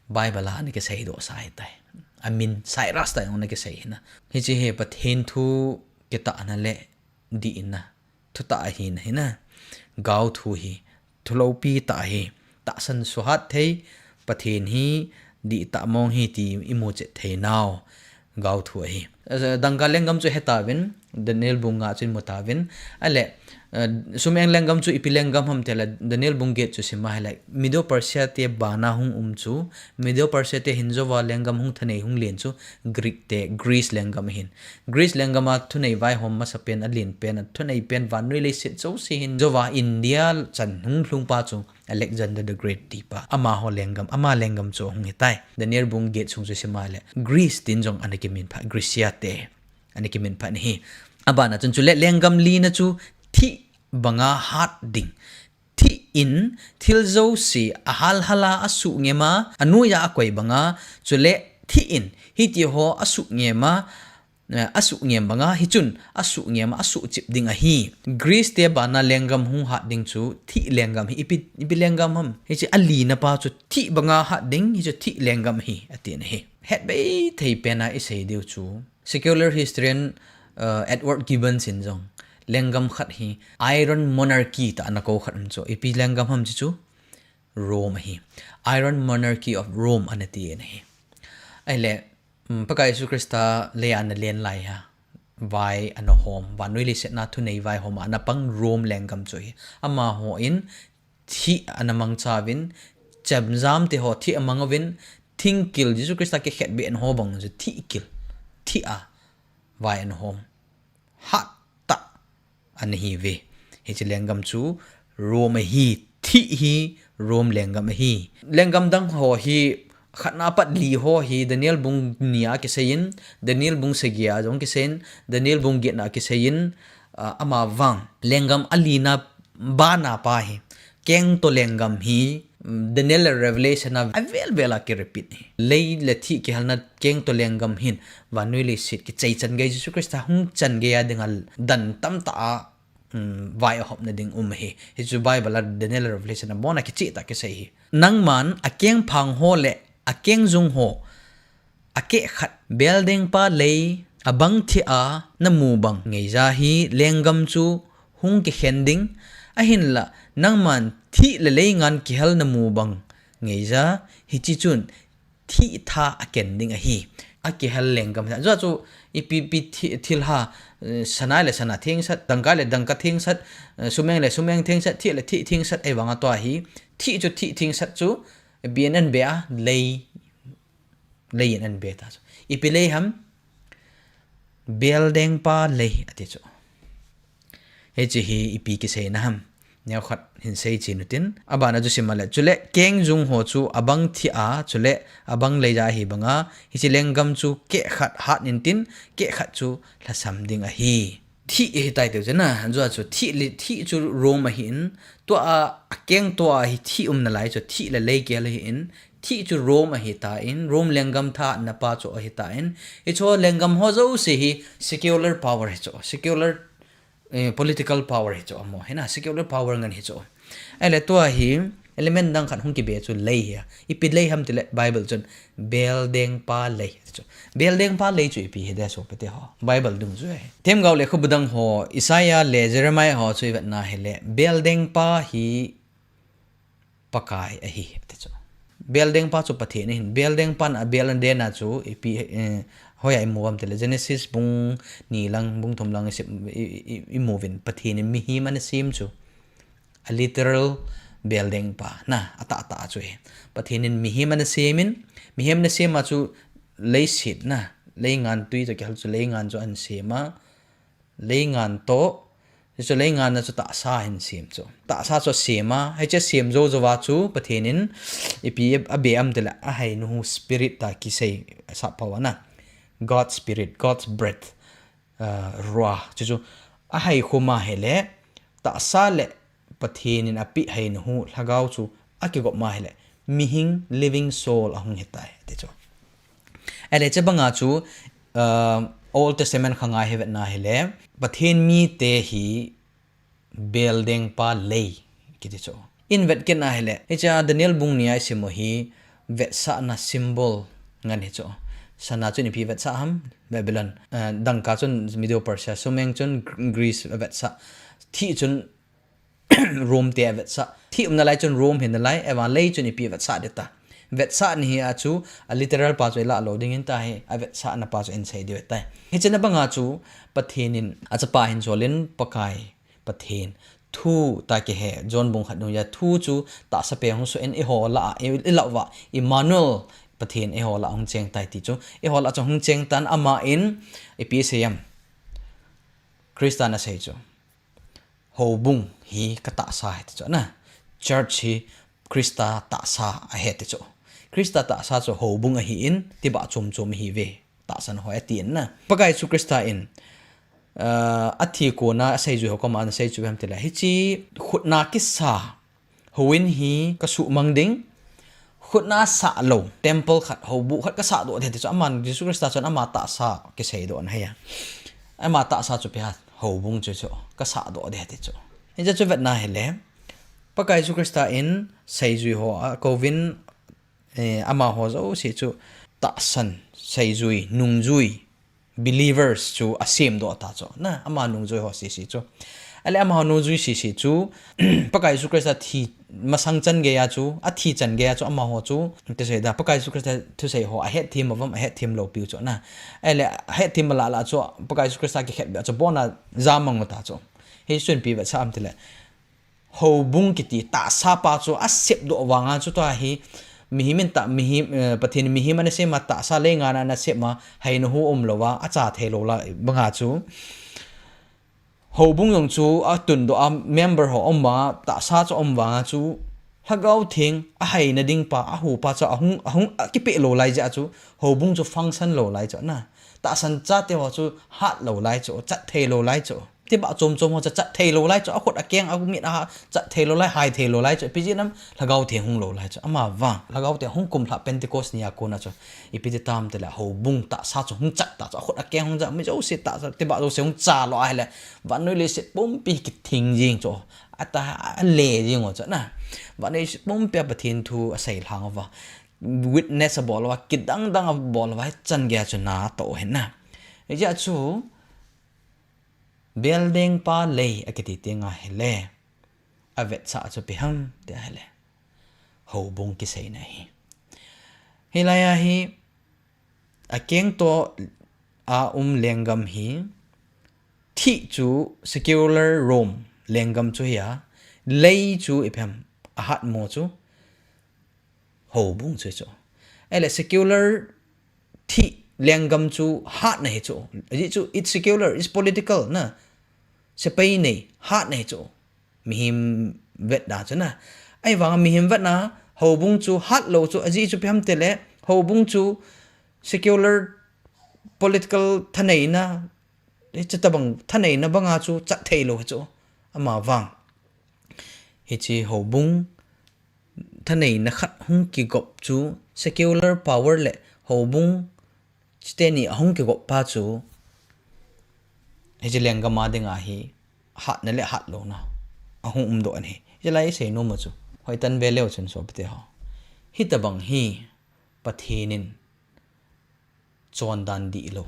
Bible a ana kiseidoh sa ahitai. Amin Cyrus tia ana kisei ahi na. Hiche hi Pathen thu kitahna le dihna thutah ahi na, ahi na. Gaothu hi thu loupi tah ahi. Tahsan suhat thei, Pathen hi dihtah mong ahi ti imu chet thei nau gaothu ahi. Eh, dangka lenggam chu hetauvin, Daniel bung nga chun mutauvin. Ahile, eh, sum-eng lenggam chu ipi lenggam ham tile, Daniel bung get chu sim a hile, Medo Persia te bana hung um chu, Medo Persia te hin jouva lenggam hung thanei hung len chu, Greek te, Greece lenggam ahin. Greece lenggam a thunei vaihom masapen, alen pen, athunei pen, vannoi leiset jouse hin jouva India chan hung lhungpa chu Alexander the Great tipa. Amaho lenggam, ama lenggam chu ahung hitai. Daniel bung get sung chu sim a le, Greece tin jong ana kiminphah, Grecia te ana kiminphah ahi. Abana chun chule lenggam lina chu thih banga hat ding. Thih in thil jouse ahal hal a, asuhngem a, anoiya akoi banga, chule thih in hitiho asuhngem a, eh, asuh ngem banga, hichun asuh ngem, asuh chip ding ahi. Greece te bana lenggam hung hat ding chu thih lenggam hi, ipi, ipi lenggam ham. Hiche alina pa chu thih banga hat ding, hichu thih lenggam hi, atin ahi. Hetbei thei pena isei diu chu secular historian, uh, Edward Gibbons in jong lenggam khat hi Iron Monarchy ta ana kou khat um chu. Ipi lenggam ham chu chu Rome ahi. Iron Monarchy of Rome ana ti ahi. Ahile, um, Pakai Jesu Christa lei ana len lai a, vai ana hom, vannoi leiset a thunei vaihom a ana pang Rome lenggam chu hi. Amaho in thih ana mangcha uvin, chemjam te ho thih amang uvin, thingkil Jesu Christa kikhetbeh ho bang chu thihkil, thih a vai ana hom. Hattah ana hiuve. Hiche lenggam chu Rome ahi, thih hi Rome lenggam ahi. Lenggam dang ho hi khatna apat li ho hi Daniel bung ni a kiseiyin, Daniel bung sagi a jong kiseiyin, Daniel bung get na kiseiyin, ah, amavang lenggam alina bana pa hi, kengto lenggam hi, um, Daniel le Revelation a avel vel a kirepeat hi. Lei le thih kihelna kengto lenggam hin, vannoi leiset kichai chan gei Jesu Christa hung chan gei a dinga dan tamtah a, um, vai ahopna ding um ahi. Hichu Bible a Daniel le Revelation a abona kicheh tah kisei hi. Nangman akengphang ho le akengjung ho akeh khat, beldengpa lei abang thih a namu bang ngeija hi lenggam chu hung kikhen ding, ahinla nangman thih le lei ngan kihel namu bang ngeija, hiche chun thih tha aken ding ahi. Akihel lenggam hi. Ajeh chu ipi pi thi-, thil ham, eh, sana le sana thengsat, dangka le dangka thengsat, eh, sumeng le sumeng thengsat, thih le thih thengsat, ahivanga tua hi thih chu thih thengsat chu, B N N B a lei Lei in ana be ta chu. Ipi lei ham? Beldengpa lei ati chu. Hiche hi ipi kiseina ham? Neokhat hin seichen utin. Abana chu sim le. Chule kengjung ho chu abang thih a, chule abang leija ahi banga. Hiche lenggam chu keh khat hat intin, keh khat chu lhasam ding ahi. Thih ihitai tiu chun a, ajeh chu thih le, thih chu Rome ahin, tua a, akeng tua hi thih umna lai chu thih le lei kihel ahin, thih chu Rome ahitan, Rome lenggam tha na pa chu ahitan, hichu lenggam ho jouse hi secular power hichu, secular, eh, political power hichu amaho, hina secular power ngen hichu. Ahile tua hi element dang khat hung kibe chu lei hi a. Ipi lei ham tile Bible chun beldengpa lei ati chu. Beldengpa lei chu ipi hi de sopite ho. Bible dungjuiya hi. Themgao lekhabu dang ho, Isaiah le Jeremiah ho chu ivetna hile beldengpa hi Pakai ahi ati chu. Beldengpa chu Pathen ahin. Beldengpan abel ana den a chu ipi, eh, hoiya imu ham tile Genesis bung ni lang, bung thum lang isim, i, i, i, imu uvin Pathen in mihem ana sem chu. A literal beldengpa, na, atahtah chu hi. Pathen in mihem ana semin, mihem ana sem a chu leiset na, leingan tui toh kihal chu leingan chu ana sem a, leingan toh, hichu leingan a chu tahsa ahin sem chu. Tahsa chu asem a, hiche sem jou jou a chu Pathen in ipi abe ham tile ahainu spirit tia kisei asap pau a na. God's spirit, God's breath. Ah, ruah, chuchu ahaikhum a hile, tahsa le Pathen in apeh hainu lhagao chu akigop ma hile, mihing living soul ahung hitai, ati chu. Ahile hiche banga chu, ah, Old Testament khanga hi vetna hile, Pathen mite hi beldengpa lei kiti chu. In vet kit na hile, hiche a Daniel bung ni a isim u hi vetsahna symbol ngen hi chu. Sana chun ipi vetsah ham, Babylon. Eh, dangka chun Medo Persia, sumeng chun Gr-, Greece avetsah. Thih chun Rome te avetsah. Thih umna lai chun Rome hi nalai, ahivang lei chun ipi vetsah ding ta. Vetsahna hi a chu a literal pa chu ilah lou ding in ta hi, avetsahna pa chu isei diu tai. Hiche na banga chu Pathen in achapa hin jolin Pakai Pathen. Thu tia kihe, John bung khat dungjui a thu chu tahsa peng hung soh in eiho lah a, i, ilah uva, Emmanuel Pathen eiho lah a hung cheng tai ti chu. Eiho lah a chu hung cheng tan aman ipi asei ham. Christa in asei chu. Houbung hi katahsa ahi ti chu na. Church hi Christa tahsa ahi ti chu. Christa tahsa chu houbung ahin, tibah chom chom ihiuve. Tahsan hoi atin na. Pakai Jesu Christa in, ah, athi kona aseijui ho koma ana sei chu ipi ham tile, hiche khutna kisa houin hi kasuhmang ding, khutna sah lou, temple khat, houbung khat kasah doh ding ti chu, aman Jesu Christa chun ama tahsa kisei doh na hi a. Ama tahsa chu ipi ham, houbung chu chu, kasah doh ding ti chu. Hijeh chu vetna hile, Pakai Jesu Christa in seijui ho akouvin, eh, amaho jouse chu tahsan, seijui, nungjui, believers chu asem doh ta chu. Na, ama nungjui ho sese chu. Ahile amaho nungjui sese chu, Pakai Jesu Christa thi masang chan geiya chu, athi chan geiya chu, amaho chu, ti sei da, Pakai Jesu Christa thusei ho, ahetthem uvam, ahetthem lou piu chu. Na, ahile ahetthem lah lah chu, Pakai Jesu Christa kikhetbeh chu, abona jamang u ta chu. Hichun ipi vetsah ham tile, houbung kiti tahsa pa chu asep doh vanga chu tua hi, mihem in ta, mihem, eh, Pathen in mihem ana sem a, tahsa leinga ana sem a, heina hu umlou a, acha thei lou lai banga chu. Houbung jong chu atun doh a, member ho um a, tahsa chu um vanga chu, Lhagao Theng aheina ding pa, ahuhpa chu ahung, ahung, akipeh lou lai jeh a chu, houbung chu function lou lai chu na. Tahsan chate ho chu hat lou lai chu, chat thei lou lai chu. Tibah chom chom ho chu chat thei lou lai chu, akhut akeng, amit aha, chat thei lou lai, hai thei lou lai chu. Ipi jeh ham, Lhagao Theng hung lou lai chu. Ama vang, Lhagao Theng hung kumlhah Pentecost ni a kona chu, ipi ti tam tile, houbung tahsa chu hung chat ta chu, akhut akeng hung ja, mi jouse tahsa, tibah jouse hung cha lou ahile, vannoi leiset pumpi kithing jing chu. Ata, ale jing u chu na. Vannoi leiset pumpi a Pathen thu asei lhang uva, witness abol uva, kidang dang abol uva, hichan geiya chu na atoh u ahi na. Hijeh a chu, Beldeng pa lei akiti teng ahile, avetsah chu ipi ham ti ahile, houbung kiseina ahi. Hilai a hi, akeng to a um lenggam hi, thih chu secular Rome lenggam chu ahi a, lei chu ipi ham, ahatmo chu houbung chu ahi chu. Ahile secular thih lenggam chu hatna ahi chu. Ajeh chu it's secular, it's political na. Sepai nei, hatna ahi chu. Mihem vetna chu na. Ahivanga mihem vetna, houbung chu hat lou chu, ajeh chu ipi ham tile, houbung chu secular political thaneina, hiche tobang thaneina banga chu chat thei lou ahi chu. Ama vang, hiche houbung thaneina khat hung kigop chu, secular power le houbung chiteni ahung kigop pa chu, hiche lenggam a dinga hi hatna le hatlouna ahung umdoh ahi. Hichelai isei nom u chu, hoitah in ve leu chun sopite ho, hitobang hi Pathen in chondan dihlou,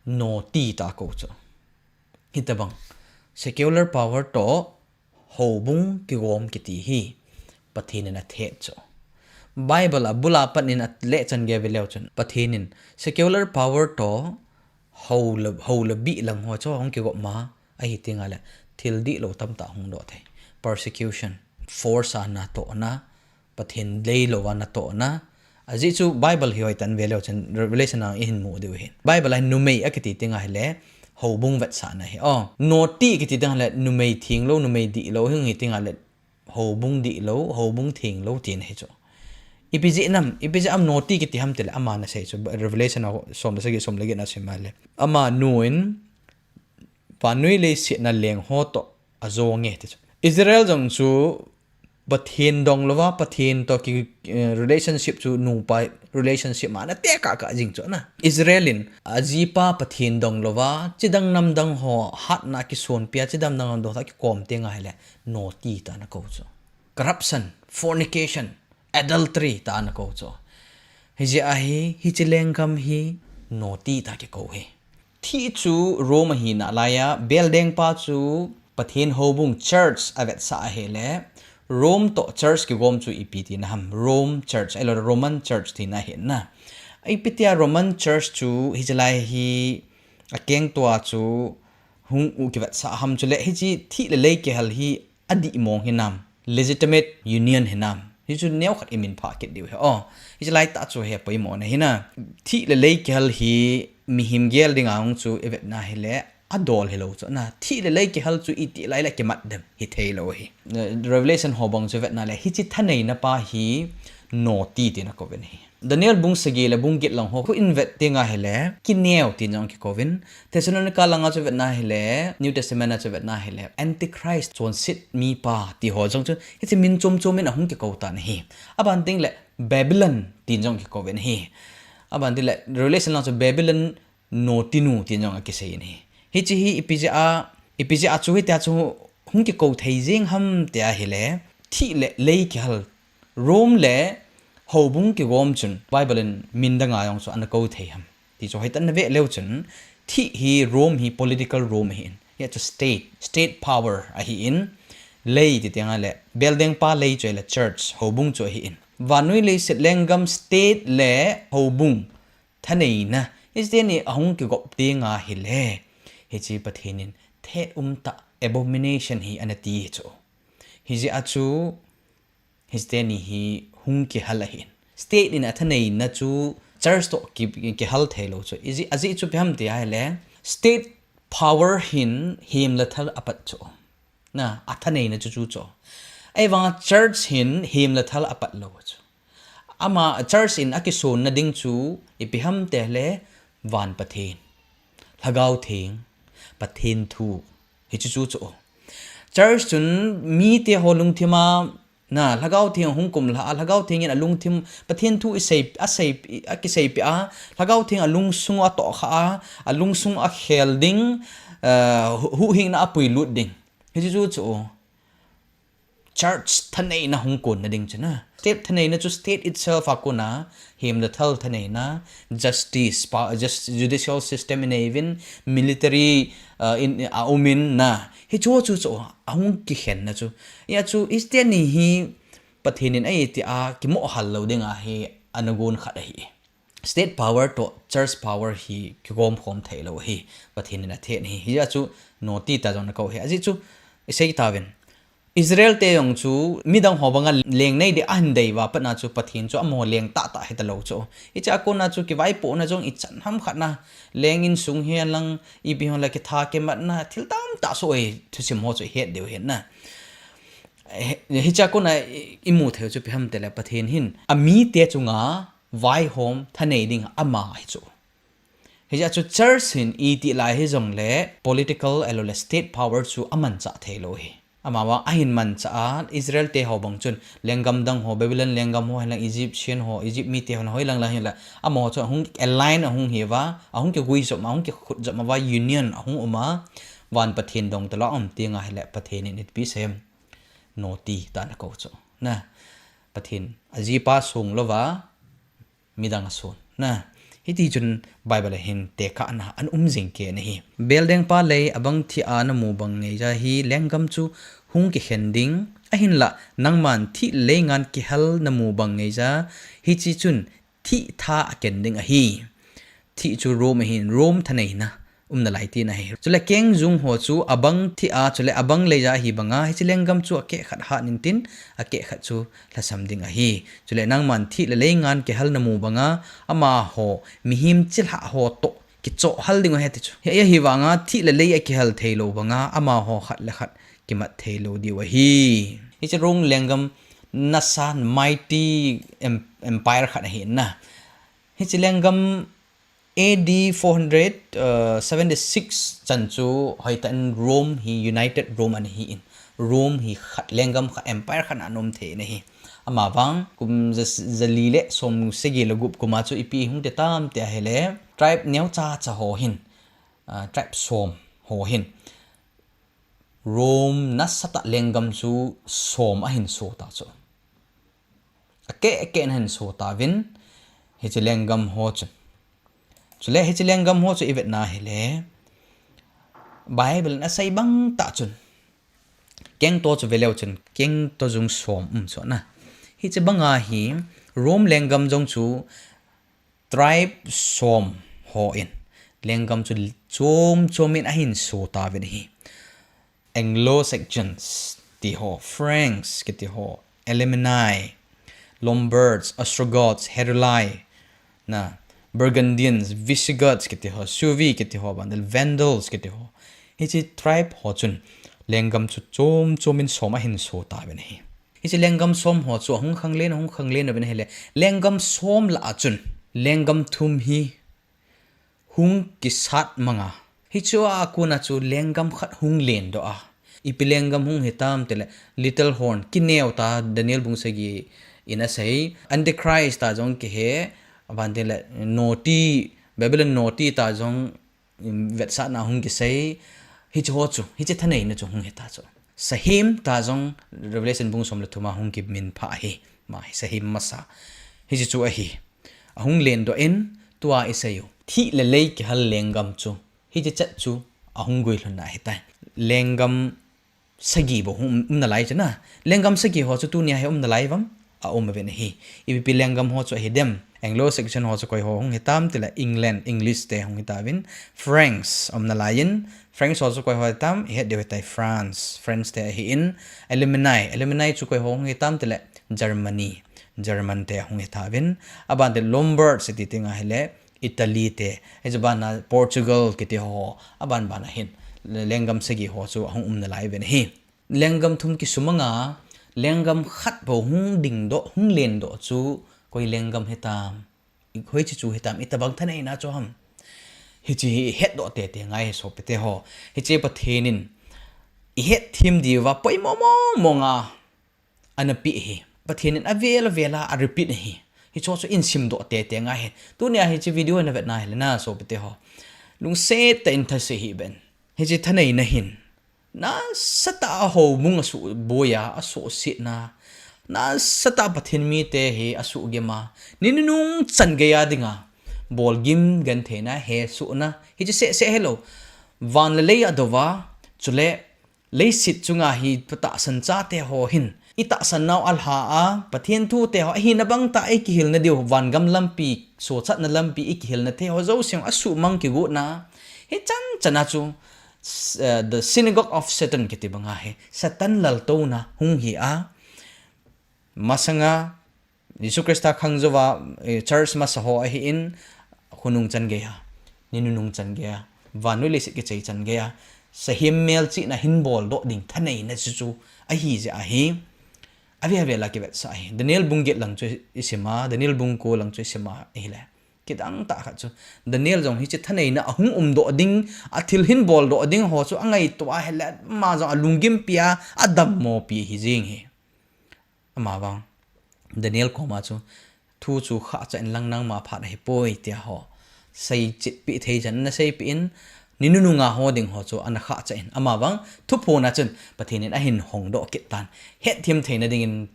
naughty tah akou chu. Hitobang secular power toh houbung kigom kiti hi Pathen in athet chu. Bible a bul a pat in alechan gei ve leu chun, Pathen in secular power toh hou le, hou le bih lang ho chu ahung kigop ma, ahi teng le, thil dihlou tamtah hung doh thei. Persecution, force a natohna, Pathen deilou a natohna. Ajeh chu Bible hi hoitah in ve leu chun, Revelation a ihin mu diu ahi. Bible a hin numei akiti teng ahile, houbung vetsahna ahi. O, naughty kiti teng le, numei thenglou, numei dihlou, hung hi teng le, houbung dihlou, houbung thenglou tina ahi chu. Ipi jeh ham, ipi jeh ham naughty kiti ham tile, ama ana sei chu, Revelation a som le sagi, som le get na sim le. Amanu in, vannoi leiset na leng ho toh ajonge ti chu. Israel jong chu Pathen donglouva, Pathen toh ki, eh, relationship chu nupa relationship ma ana tekah kah jing chu na. Israel in ajipa Pathen donglouva, chidang namdang ho hatna kisonpi a, chidang namdang ho toh kikom teng ahile, naughty tah ana kou chu. Corruption, fornication, adultery tah ana kou chu. Hijeh a hi, hiche lenggam hi naughty tah kikou ahi. Thih chu Rome ahi nalai a, beldeng pa chu Pathen houbung church avetsah ahile, Rome toh church kigom chu ipi tina ham, Rome church, ahilou le Roman church tina ahi na. Ipi tia Roman church chu hichelai hi akeng to a chu hung u kivetsah ham chule, hiche thih le lei kihal hi adih mong hinam, legitimate union hinam. Hichu neokhat imin phah kit diu ahi. O, hichelai tah chu hi apoimo na ahi na. Thih le lei kihal hi mihem gel dinga hung chu ivetna hile, adol hilou chu na. Thih le lei kihal chu itih lai le kimat dem hithei lou ahi. Revelation ho bang chu vetna le, hiche thaneina pa hi naughty tina akouvin ahi. Daniel bung sagi le bung get lang ho khu in vet ding ahile, kineo tin jong kikouvin. Thessalonica langa chu vetna ahile, New Testament a chu vetna ahile, Antichrist chonset mipa ti ho jong chu, hiche min chom chom in ahung kikou tan ahi. Aban ding le Babylon tin jong kikouvin ahi. Aban ding le Revelation lang chu Babylon notinu tin jong akisei in ahi. Hiche hi ipi jeh a, ipi jeh a chu hitia chu hung kikou thei jing ham ti ahile, thih le lei kihal, Rome le houbung kigom chun Bible in min danga jong chu ana kou thei ham ti chu hoitah in na ve leu chun, thih hi Rome hi political Rome ahin, hia chu state, state power ahin, lei ti teng ahile beldengpa lei chu ahile church, houbung chu ahin. Vannoi leiset lenggam state le houbung thaneina, hiche teni ahung kigop ding ahile, hiche Pathen in thet umtah abomination hi ana ti hi chu. Hijeh a chu, hiche teni hi hung kihal ahin. State in athaneina chu church toh ki, kihal thei lou chu. Ijeh, ajeh chu ipi ham ti ahile, state power hin hem le thal apat chu. Na, athaneina chu chu chu. Ahivanga church hin hem le thal apat lou chu. Ama church in akisonna ding chu ipi ham ti ahile, van Pathen, Lhagao Theng, Pathen thu, hichu chu chu. Church chun mite ho lungthim a, na, Lhagao Theng ahung kumlha a, Lhagao Theng in alungthim, Pathen thu isei, asei, akiseipeh a, Lhagao Theng alungsung atohkha a, alungsung akhel ding, eh, hu-, huhhingna apuilut ding. Hichu chu chu. Church thaneina hung konna ding chu na. State thaneina chu state itself a kona, hem le thal thaneina, justice, pa, just, judicial system inei uvin, military, uh, in, a um in na. Hichu chu chu ahung kikhenna chu. Hia chu hiche teni hi Pathen in ahi tia kimoh hal lou ding ahi ana gon khat ahi. State power toh church power hi kigom khom thei lou ahi. Pathen in athet ahi. Hijeh a chu noti ta jong na kou ahi. Ajeh chu isei tauvin. Israel te jong chu midang ho banga leng nei ding ahin dei uva pat na chu Pathen chu amaho leng tahtah hita lou chu. Hiche a kona chu kivaipohna jong ichan ham khat na, leng insung hi lang ipi hon la kitha kimatna thil tamtah soh ahi, thusim ho chu ihet diu ahin na. Hi, hiche a kona i, imu thei chu ipi ham ti le Pathen hin amite chunga vaihom thanei ding ama ahi chu. Hijeh a chu church hin iti lai hijongle political ahilou le state power chu amanchah thei lou ahi. Amavang ahin manchah a Israel te ho bang chun lenggam dang ho, Babylon lenggam ho, hinlang Egyptian ho, Egypt mite ho, hoilang lang hinla amaho chu ahung align ahung hi uva, ahung kigui jom, ahung kikhut jom uva, union ahung um a, van Pathen dong talou a um teng ahile Pathen in ipi asei em? Noti ta na kou chu. Na, Pathen ajipa song louva, midang ason. Na, hiti chun Bible a hin tekahna ana um jing kei ahi. Beldengpa lei abang thih a namu bang ngeija hi lenggam chu hung kikhen ding. Ahinlah, nangman thih le lei ngan kihal namu bang ngeija, hiche chun thih tha aken ding ahi. Thih chu Rome ahin, Rome thaneina umna lai tina ahi. Chule kengjung ho chu abang thih a, chule abang leija ahi banga, hiche lenggam chu akeh khat hat intin, akeh khat chu lhasam ding ahi. Chule nangman thih le lei ngan kihal namu banga, amaho mihem chilhah ho toh kichoh hal ding ahi ti chu. Hi, ahivanga thih le lei akihal thei lou banga, amaho khat le khat kimat thei lou diu ahi. Hiche Rome lenggam nasa mighty em-, empire khat ahi na. Hiche lenggam A D four hundred seventy six chan chu hoitah in Rome hi united Rome ana hi in. Rome hi khat lenggam khat empire khat ana um thei in ahi. Amavang kum ja, jali le som sagi le gup kum a chu ipi hung ti tam ti ahile tribe neocha cha ho hin, ah, tribe som ho hin Rome nasatah lenggam chu som ahin so ta chu. Akeh, akeh in ahin so tauvin, hiche lenggam ho chun. Chule hiche lenggam ho chu ivetna hile, Bible in asei bang tah chun. Kengto chu veleu chun, kengto jung som um chu na. Hiche banga hi, Rome lenggam jong chu, tribe som ho in lenggam chu chom chom in ahin so tauvin ahi. Anglo-Saxons ti ho, Franks kiti ho, Alemanni, Lombards, Ostrogoths, Heruli, na, Burgundians, Visigoths kiti ho, Suevi kiti ho, ban dal Vandals kiti ho. Hiche tribe ho chun lenggam chu chom chom in som ahin so tauvin ahi. Hiche lenggam som ho chu ahung khanglen, ahung khanglen uvin ahile, lenggam som lah a chun lenggam thum hi hung kisat mang a. Hichea kona chu lenggam khat hung lendoh a. Ipi lenggam hung hitam tile, little horn, kineo ta, Daniel bung sagi in asei, Antichrist ta jong kihe, aban tile, noti, Babylon noti ta jong, um, vetsahna hung kisei, hiche ho chu, hiche thaneina chu hung hita chu. Sahem ta jong Revelation bung som le thum a hung kiminphah ahi, ama hi sahem masa. Hiche chu ahi. Ahung lendoh in, tua isei u, thih le lei kihal lenggam chu, hiche chet chu ahung guilhunna ahitai. Lenggam sagi bou hung um, um nalai chu na. Lenggam sagi ho chu tunia hi um nalai uvem? Aum uvin ahi. Ipi ipi lenggam ho chu ahi dem? Anglo-Saxon ho chu koi ho hung hitam tile, England, English te hung hitauvin. Franks um nalai in, Franks ho chu koi ho hitam? Ihet diu ahitai, France, French te ahin. Alemanni, Alemanni chu koi ho hung hitam tile, Germany, German te hung hitauvin. Aban tile Lombards iti tenga hile, Italy te, hiche bana Portugal kiti ho, aban bana hin, lenggam sagi ho chu ahung um nalai uvin ahi. Lenggam thum kisumang a, lenggam khat bou hung dingdoh, hung lendoh chu, koi lenggam hitam? Hoiche chu hitam? Itobang thaneina chu ham? Hiche hi ihetdoh tete ngai ahi sopite ho. Hiche Pathen in ihetthem diuva poimo mong mong a anapeh ahi. Pathen in avel avel a arepeat ahi. Hicheho chu ihin simdoh tete ngai ahi. Tunia hiche video navetna hile na sopite ho, lungset tah in thase hih uvin. Hiche thaneina hin nasatah a houbung asuhboi a, asuhsetna, nasatah a Pathen mite hi asuhgim a, ni nunung chan geiya dinga bolgim, gentheina, hesohna, hiche seh seh hilou, van le lei adouva, chule leiset chunga hi tahsan chate ho hin itahsan nau alha a, Pathen thute ho ahina bangtah a ikihilna diu, vangam lampi, sochatna lampi ikihilna thei ho jouse asuhmang kigotna, hichan chana chu, eh, the synagogue of Satan kiti banga hi Satan laltouna hung hi a, masanga Jesu Christa khang jouva, eh, church masa ho ahin, khonung chan geiya, ni nunung chan geiya, vannoi leiset kichai chan geiya, sahem melchihna hin boldoh ding thaneina chu chu ahi jeh ahi. Avel avel a kivetsah ahi. Daniel bung get lang chu isima, Daniel bung ko lang chu isima ahile, kidang tah khat chu, Daniel jong hiche thaneina ahung umdoh ding, athil hin boldoh ding ho chu angaito ahile, ama jong alunggimpi a, adammopi ahi jeng ahi. Amavang Daniel koma chu, thu chu khahcha inlang nangma phat ahipoi tia ho seichetpeh thei chan ana seipeh in, ni nununga ho ding ho chu ana khahcha in. Amavang thuphona chun Pathen in ahin hongdoh kit tan, hetthem theina dingin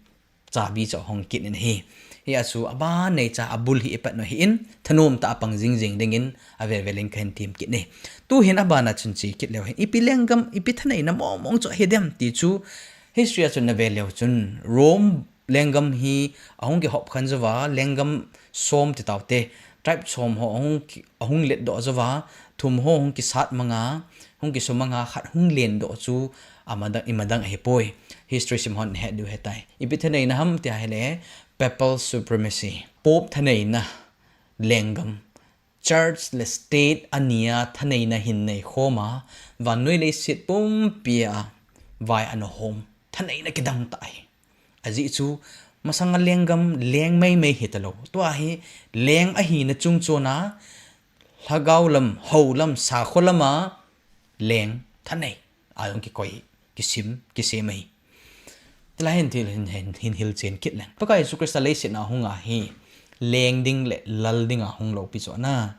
chabi chu ahong kit in ahi. Hia chu aban neicha abul hi ipat u ahin, thanom tah a pang jing jing dingin avel vel in kahin tem kit e. Tuhin abana chun che kit leu hen, ipi lenggam, ipi thaneina mong mong chu ahi dem ti chu history a chun nave leu chun, Rome lenggam hi ahung kihop khen jouva, lenggam som ti taute, tribe som ho ahung ki, ahung letdoh jouva, thum ho hung kisat mang a, hung kisumang a, khat hung lendoh chu amadang, imadang ahipoi. History sim hon het diu ahitai. Ipi thaneina ham tia ahile, papal supremacy, Pope thaneina, lenggam, church le state ania thaneina hin neikhom a, vannoi leiset pumpia vai ana hom thaneina kidang tah ahi. Ajeh chu, masanga lenggam leng mei mei hitalou, tua hi leng ahina chungchona, lhagao lam, hou lam, sakho lama leng thanei a jong kikoi, kisem, kisem ahi. Tulai hin thil hin, hin, hin hilchen kit leng, Pakai Jesu Christa leiset a hunga hi leng ding le lal dinga hung loupi chu ana.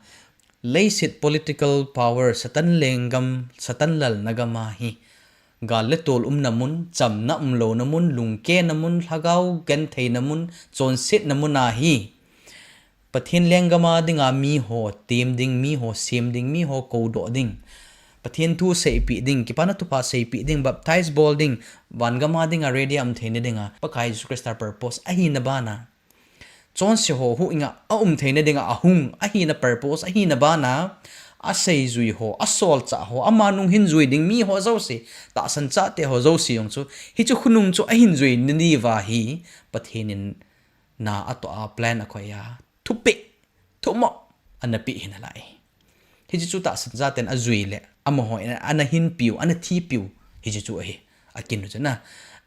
Leiset political power, Satan lenggam, Satan lalna gam ahi. Gal le tol umna mun, chamna umlouna mun, lungkena mun, lhagao gentheina mun, chonsetna mun ahi. Pathen lenggam a dinga miho tem ding, miho sem ding, miho koudoh ding, Pathen thu seipeh ding, Kipana Thupha seipeh ding, baptize bol ding, vangam a dinga ready a um theina dinga Pakai Jesu Christa purpose ahina bana, chonse ho huhhinga aum theina dinga ahung ahina purpose ahina bana, aseijui ho, asolchah ho, ama nung hin jui ding miho jouse, tahsan chate ho jouse jong chu, hiche khonung chu ahin jui nadiuva hi Pathen in na atoh a, plan akoi a, thupeh, thumoh anapeh hinalai. Hiche chu tahsan chaten ajui le amaho in ana hinpiu, ana thipiu, hiche chu ahi. Akin u chu na,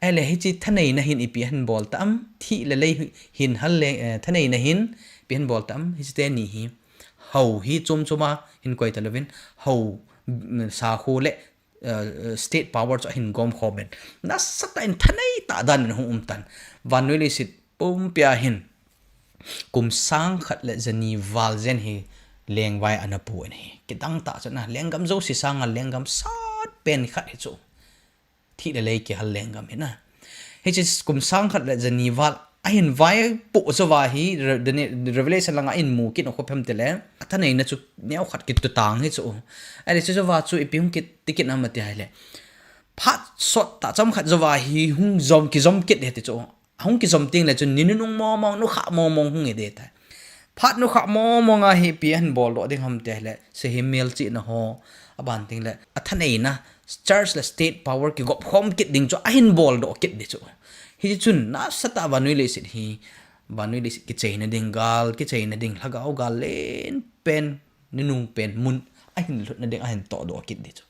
Ahile hiche thaneina hin ipi ahin bol tam, thih le lei hin hal le, eh, thaneina hin ipi ahin bol tam, hiche teni hi. Hou hi chom chom a hin koi talouvin, hou, mm, sakho le, eh, state power chu ahin gom khom in. Nasatah in thanei tah dan in hung um tan. Vannoi leiset pumpi a hin. Kum sang khat le jani val jen hi lengvai ana pu in ahi. Kidang tah chu na, lenggam jouse sanga lenggam sat pen khat hi chu. Thih le lei kihal lenggam hi na. Hiche kum sang khat le jani val ahin vaipoh jou va hi, Re-, Daniel, Revelation langa ahin mu kit u khu phem tile. Athaneina chu neo khat kituh tang hi chu. Ahile chu jou va chu ipi hung kit, ti kit nam ati ahile. Phat sot tah chomkhat jou va hi hung jom, kijom kit ding ti chu. Hung kijom teng le chun ni nunung mong mong, nukhah mong mong hung hi ding tai. Phat nukhah mong mong a hi ipi ahin bol doh ding ham ti ahile, sehim melchihna ho, aban teng le, athaneina, church le state power kigop khom kit ding chu ahin bol doh kit ding chu. Hichun, nasatah vannoi leiset hi, vannoi leiset kicheina ding gal, kicheina ding, lhagao gal len pen, nunung pen, mun, ahin lhutna ding, ahin toh doh kit ding chu.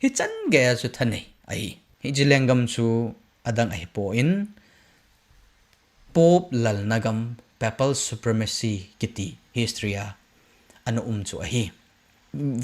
Hichan geiya chu thanei ahi. Hiche lenggam chu adang ahipon, Pope lalna gam, Papal Supremacy kiti history a ana um chu ahi.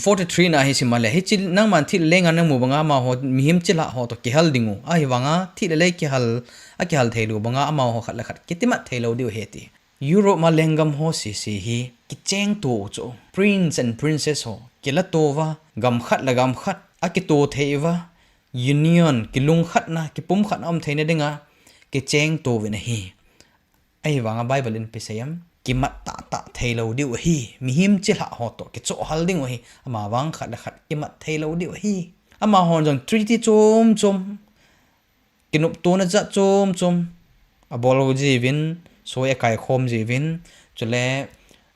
Forty-three na hi sim a le, hiche nangman thih le lei ngam namu banga amaho mihem chilhah ho toh kihal ding u. Ahivanga thih le lei kihal, akihal thei lou banga amaho khat le khat kitimat thei lou diu ahi ti. Europe ma lenggam ho sese hi kicheng to u chu. Prince and princess ho kila to uva, gam khat le gam khat akito thei uva, union, kilungkhatna, kipumkhatna um theina dinga kicheng to uvin ahi. Ahivanga Bible in ipi asei em, kimat tah tah thei lou diu ahi, mihem chilhah ho toh kichoh hal ding u ahi, amavang khat le khat kimat thei lou diu ahi. Amahon jong treaty chom chom, kinoptona jat chom chom abol jiuvin, soi akai khom jiuvin, chule,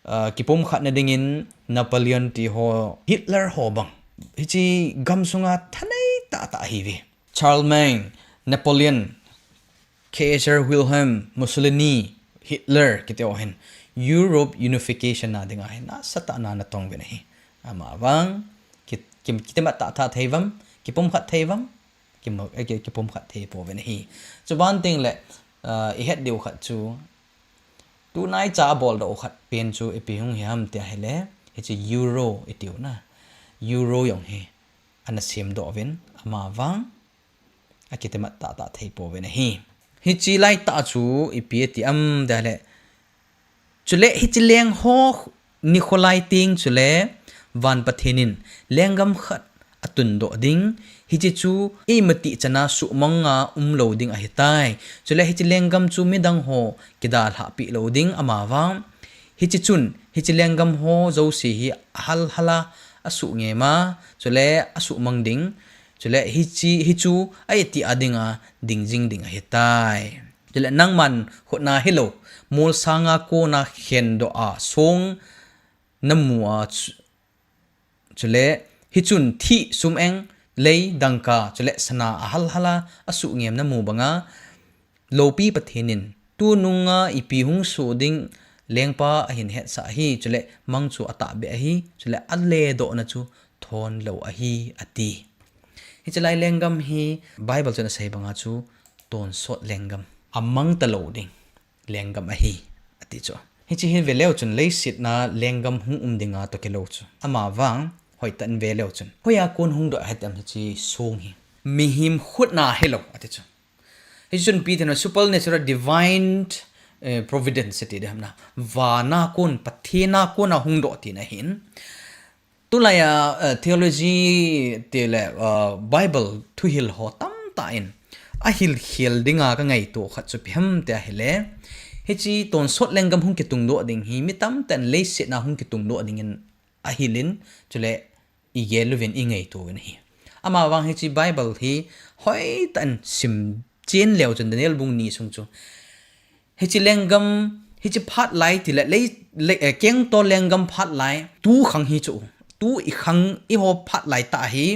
ah, kipumkhatna dingin Napoleon ti ho, Hitler ho bang. Hiche gam sunga thanei tah tah ahiuve. Charlemagne, Napoleon, Kaiser Wilhelm, Mussolini, Hitler, kiti ho hin Europe unification na dinga hin nasatah na ana tong uvin ahi. Amavang, ki, ki, kitimat tah tah thei uvam, kipumkhat thei uvam, ki, eh, ki, kipumkhat thei pouvin ahi. Chuban teng le, ah, ihet diu khat chu, tunaicha abol doh u khat pen chu ipi hung hi ham ti ahile, hiche Euro itiu na. Euro jong hi ana sem doh uvin, amavang akitimat tah tah thei pouvin ahi. Hiche laitah chu ipi ati am ti ahile, chule hiche leng ho nikho lai teng chule van Pathen in lenggam khat atun doh ding, hiche chu eima ti chana suhmang a um lou ding ahitai. Chule hiche lenggam chu midang ho kidalhah peh lou ding, amavang hiche chun hiche lenggam ho jouse hi ahal hal a, asuh ngem a, chule asuhmang ding, chule hiche, hichu a iti a dinga ding jing ding ahitai. Chule nangman khutna hilou, molsang a kona khendoh a song namu a chu, chule hichun thih, sum-eng, lei, dangka, chule sana ahal hal a asuh ngem namu banga, loupi Pathen in tunung a ipi hung soh ding lengpa ahin hetsah ahi, chule mang chu atahbeh ahi, chule aledohna chu thon lou ahi, ati. Hiche lai lenggam hi Bible chun asei banga chu tonsot lenggam, amang talou ding lenggam ahi, ati chu. Hiche hi veleu chun leiset na lenggam hung um dinga toh kilou chu. Amavang hoitah in veleu chun, hoiya kon hungdoh ahitam hiche song hi? Mihem khutna hilou, ati chu. Hichun ipi tina supernatural divine, eh, providence ati ding ham na. Vana kon, Pathen a kona hungdoh tina ahin. Tulai a, eh, theology tile, eh, Bible thuhil ho tamtah in ahil khel dinga kangaito khat chu ipi ham ti ahile, hiche tonsot lenggam hung kitung doh ding hi mi tamtah in leiset na hung kitung doh dingin ahil in, chule igel uvin ingaito uvin ahi. Amavang hiche Bible hi hoitah in simchen leu chun Daniel bung ni sung chu, hiche lenggam, hiche phat lai tile, lei, lei, eh, kengto lenggam phat lai, tu khang hi chu, tu ikhang eiho phat laitah hi,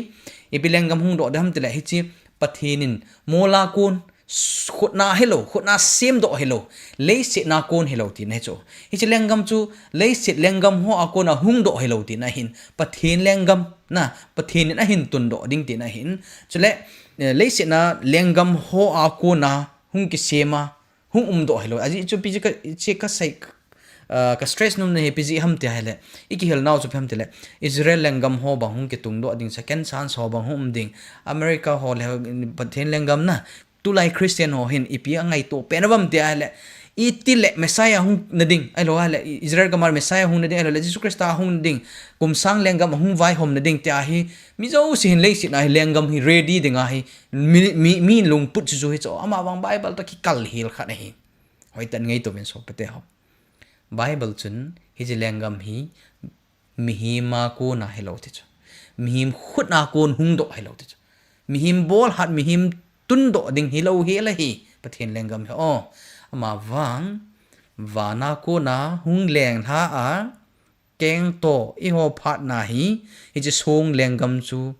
ipi lenggam hungdoh ding ham tile, hiche Pathen in mola kon, khutna hilou, khutna semdoh hilou, leiset a kon hilou tina hi chu. Hiche lenggam chu leiset lenggam ho a kona hungdoh hilou tina hin, Pathen lenggam na, Pathen in ahin tundoh ding tina hin. Chule, eh, leiset a lenggam ho a kona hung kisem a, hung umdoh hilou. Ajeh chu ipi chu ka, iche kasei, ah, ka stress nomna hi ipi jeh ham tia ahile, ikihil nau chu ipi ham tile, Israel lenggam ho bang hung kitungdoh ding, second chance ho bang hung um ding, America ho le Pathen lenggam na, tulai Christian ho hin ipi angaito pen uvam tia ahile, itile Messiah hung na ding, ahilou ahile, Israel gam a Messiah hung na ding, ahilou le Jesu Christa hung na ding, kum sang lenggam hung vaihom na ding tia hi, mi jouse hin leiset a hi lenggam hi ready ding ahi, mi, mi, mi lungput chu chu hi chu, amavang Bible toh kikal hel khat ahi. Hoitah in ngaito uvin sopite ho. Bible chun hiche lenggam hi mihem a kona hilou ti chu. Mihem khut a kon hungdoh hilou ti chu. Mihem bolhat, mihem tundoh ding hilou hel ahi, Pathen lenggam hi o. Amavang, van a kona hung lenglha a, kengto eiho phatna hi, hiche song lenggam chu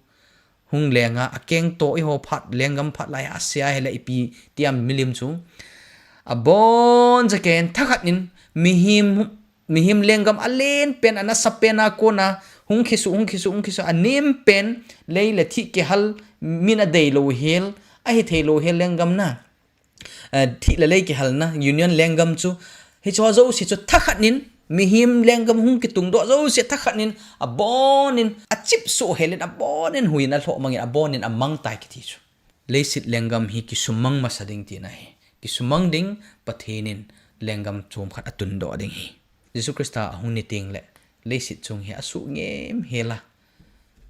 hung leng a, akengto eiho phat, lenggam phat lai a ase ahile ipi tiam milim chu. Abonchaken thakhat in mihem, mihem lenggam alen pen, anasa pen a kona hung kisuh, hung kisuh, hung kisuh, anem pen, lei le thih kihal, min adeilou hel, ahithei lou hel lenggam na. Eh, thih le lei kihalna, union lenggam chu, hicheho jouse chu thakhat in, mihem lenggam hung kitungdoh jouse thakhat in, abonin, achipsuh hel in, abonin huhhingna alhoh mang in, abonin amang tai kiti chu. Leiset lenggam hi kisumang masa ding tina ahi. Kisumang ding, Pathen in lenggam chomkhat atundoh ding ahi. Jesu Christa ahung ni tengle, leiset chung hi asuh ngem hel a,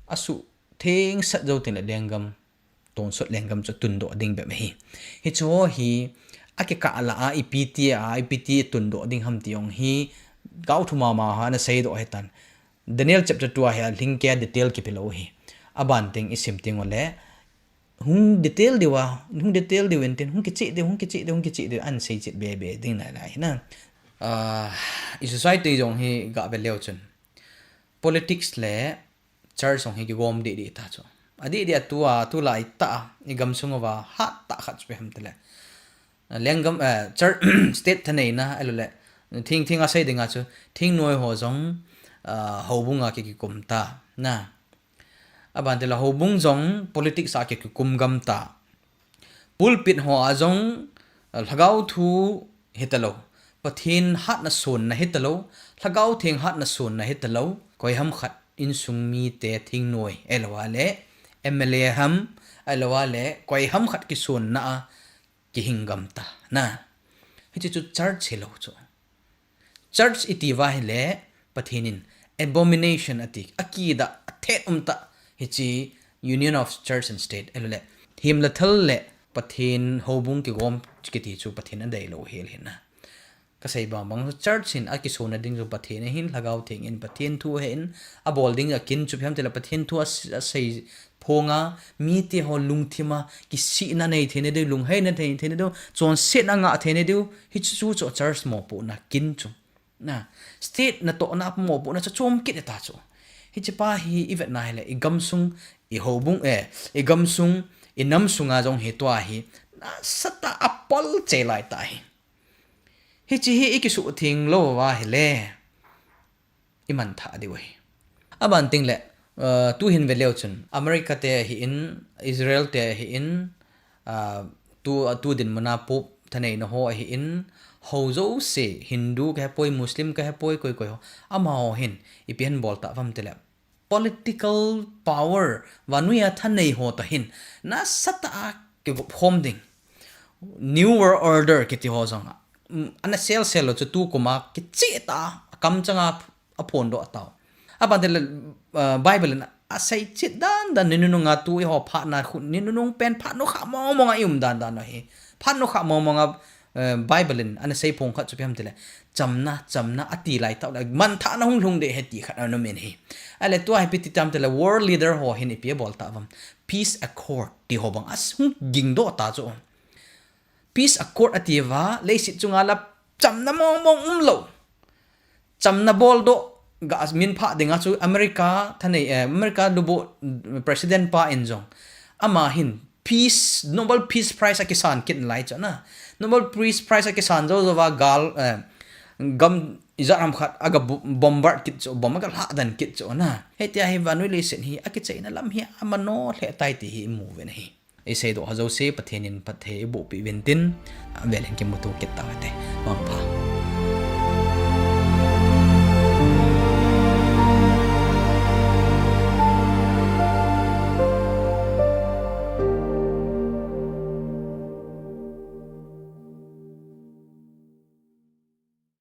asuh thengsat jou tengle lenggam, tonsot lenggam chu tundoh ding bep ahi. Hicheho hi, akikah lah a, ipi tia, ipi ti tundoh ding ham ti jong hi, gaothu mama ho ana seidoh ahitan. Daniel chapter two a hi alhingkei a detail kipe lou ahi. Aban teng isim teng ule, hung detail diu a, hung detail diu intin, hung kicheh diu, hung kicheh diu, hung kicheh diu, ana seichet bebe ding nalai ahi na. Ah, i society jong hi gave leu chun, politics le church jong hi kigom deh deh ta chu. Adeh deh a tua, tulai tah a, igamsung uva hattah khat chu ipi ham tile, lenggam, eh, church, state thaneina, ahilou le, thing, thing a sei dinga chu, thingnoi ho jong, ah, houbung a ki, kikum ta, na. Aban tile houbung jong politics a ki, kikum gam ta. Pulpit ho a jong, ah, lhagao thu hitalou, Pathen hatna sonna hitalou, Lhagao Theng hatna sonna hitalou, koiham khat insung mite thingnoi, ahilou le M L A ham, ahilou le koiham khat kisonna a kihing gam ta, na. Hiche chu church hilou chu. Church iti uva ahile, Pathen in abomination ati, akidah, athet umtah, hiche Union of Church and State, ahilou le, himle thal le Pathen houbung kigom kiti chu Pathen adeilou hel ahi na. Kasei bang bang, church in akisonna ding chu Pathen ahin, Lhagao Theng in Pathen thu ahin, abol ding akin chu ipi ham tile Pathen thu a, asei phonga, mite ho lungthim a kisihna nei theina diu, lungheina nei theina diu, chonsetna ngah theina diu, hiche chu chu church mopohna kin chu. Na, state natohna mopohna chu chom kit ta chu. Hiche pa hi ivetna ahile, igamsung, ihoubung, eh, igamsung, inam sunga jong hi tua hi, nasatah a apol cheh lai ta hi. Hiche hi ikisuhtheng lou uva ahile, imanthah diu ahi. Aban tengle, ah, tuhin ve leu chun, America te ahin, Israel te ahin, ah, tu, tu dinmun a Pope thaneina ho ahin, hou jouse, Hindu kahepoi, Muslim kahepoi, koi koi ho, amaho hin, ipi ahin bol ta uvam tile, political power, vannoi a thanei ho toh hin, nasatah a kigup khom ding. New World Order kiti ho jong a, mm, ana sel sel lou chu tukum a kicheh tah a, akamchang a aphondoh tau. Aban tile, ah, Bible in aseicheh dan dan, ni nunung a tu eiho phatna khu, ni nunung pen phat nokha mong mong a ium dan dan ahi. Phat nokha mong mong a, eh, Bible in ana seiphong khat chu ipi ham tile, chamna, chamna ati lai tah le, manthahna hung lhung ding ahi ti khat ana um in ahi. Ahile tua hi ipi ti tam tile, world leader ho hin ipi abol ta uvam, peace accord ti ho bang a hung gingdoh ta chu. Peace accord ati uva, leiset chunga la chamna mong mong umlou, chamna boldoh ga min phah dinga chu America thanei, eh, America lubuh president pa in jong, ama hin Peace, Nobel Peace Prize akisan kit lai chu na. Nobel Peace Prize akisan jou jouva gal, eh, gam ijat ham khat aga bu-, bombard kit chu, bomb aga lhadan kit chu na. Hitia hi vannoi leiset hi akichaina lam hi amano lheh tai ti hi imu uvin ahi. Isei doh ho jouse Pathen in phatthei eiboh peh uvin tin, avel hin kimuto kit tau hite. Mangpha.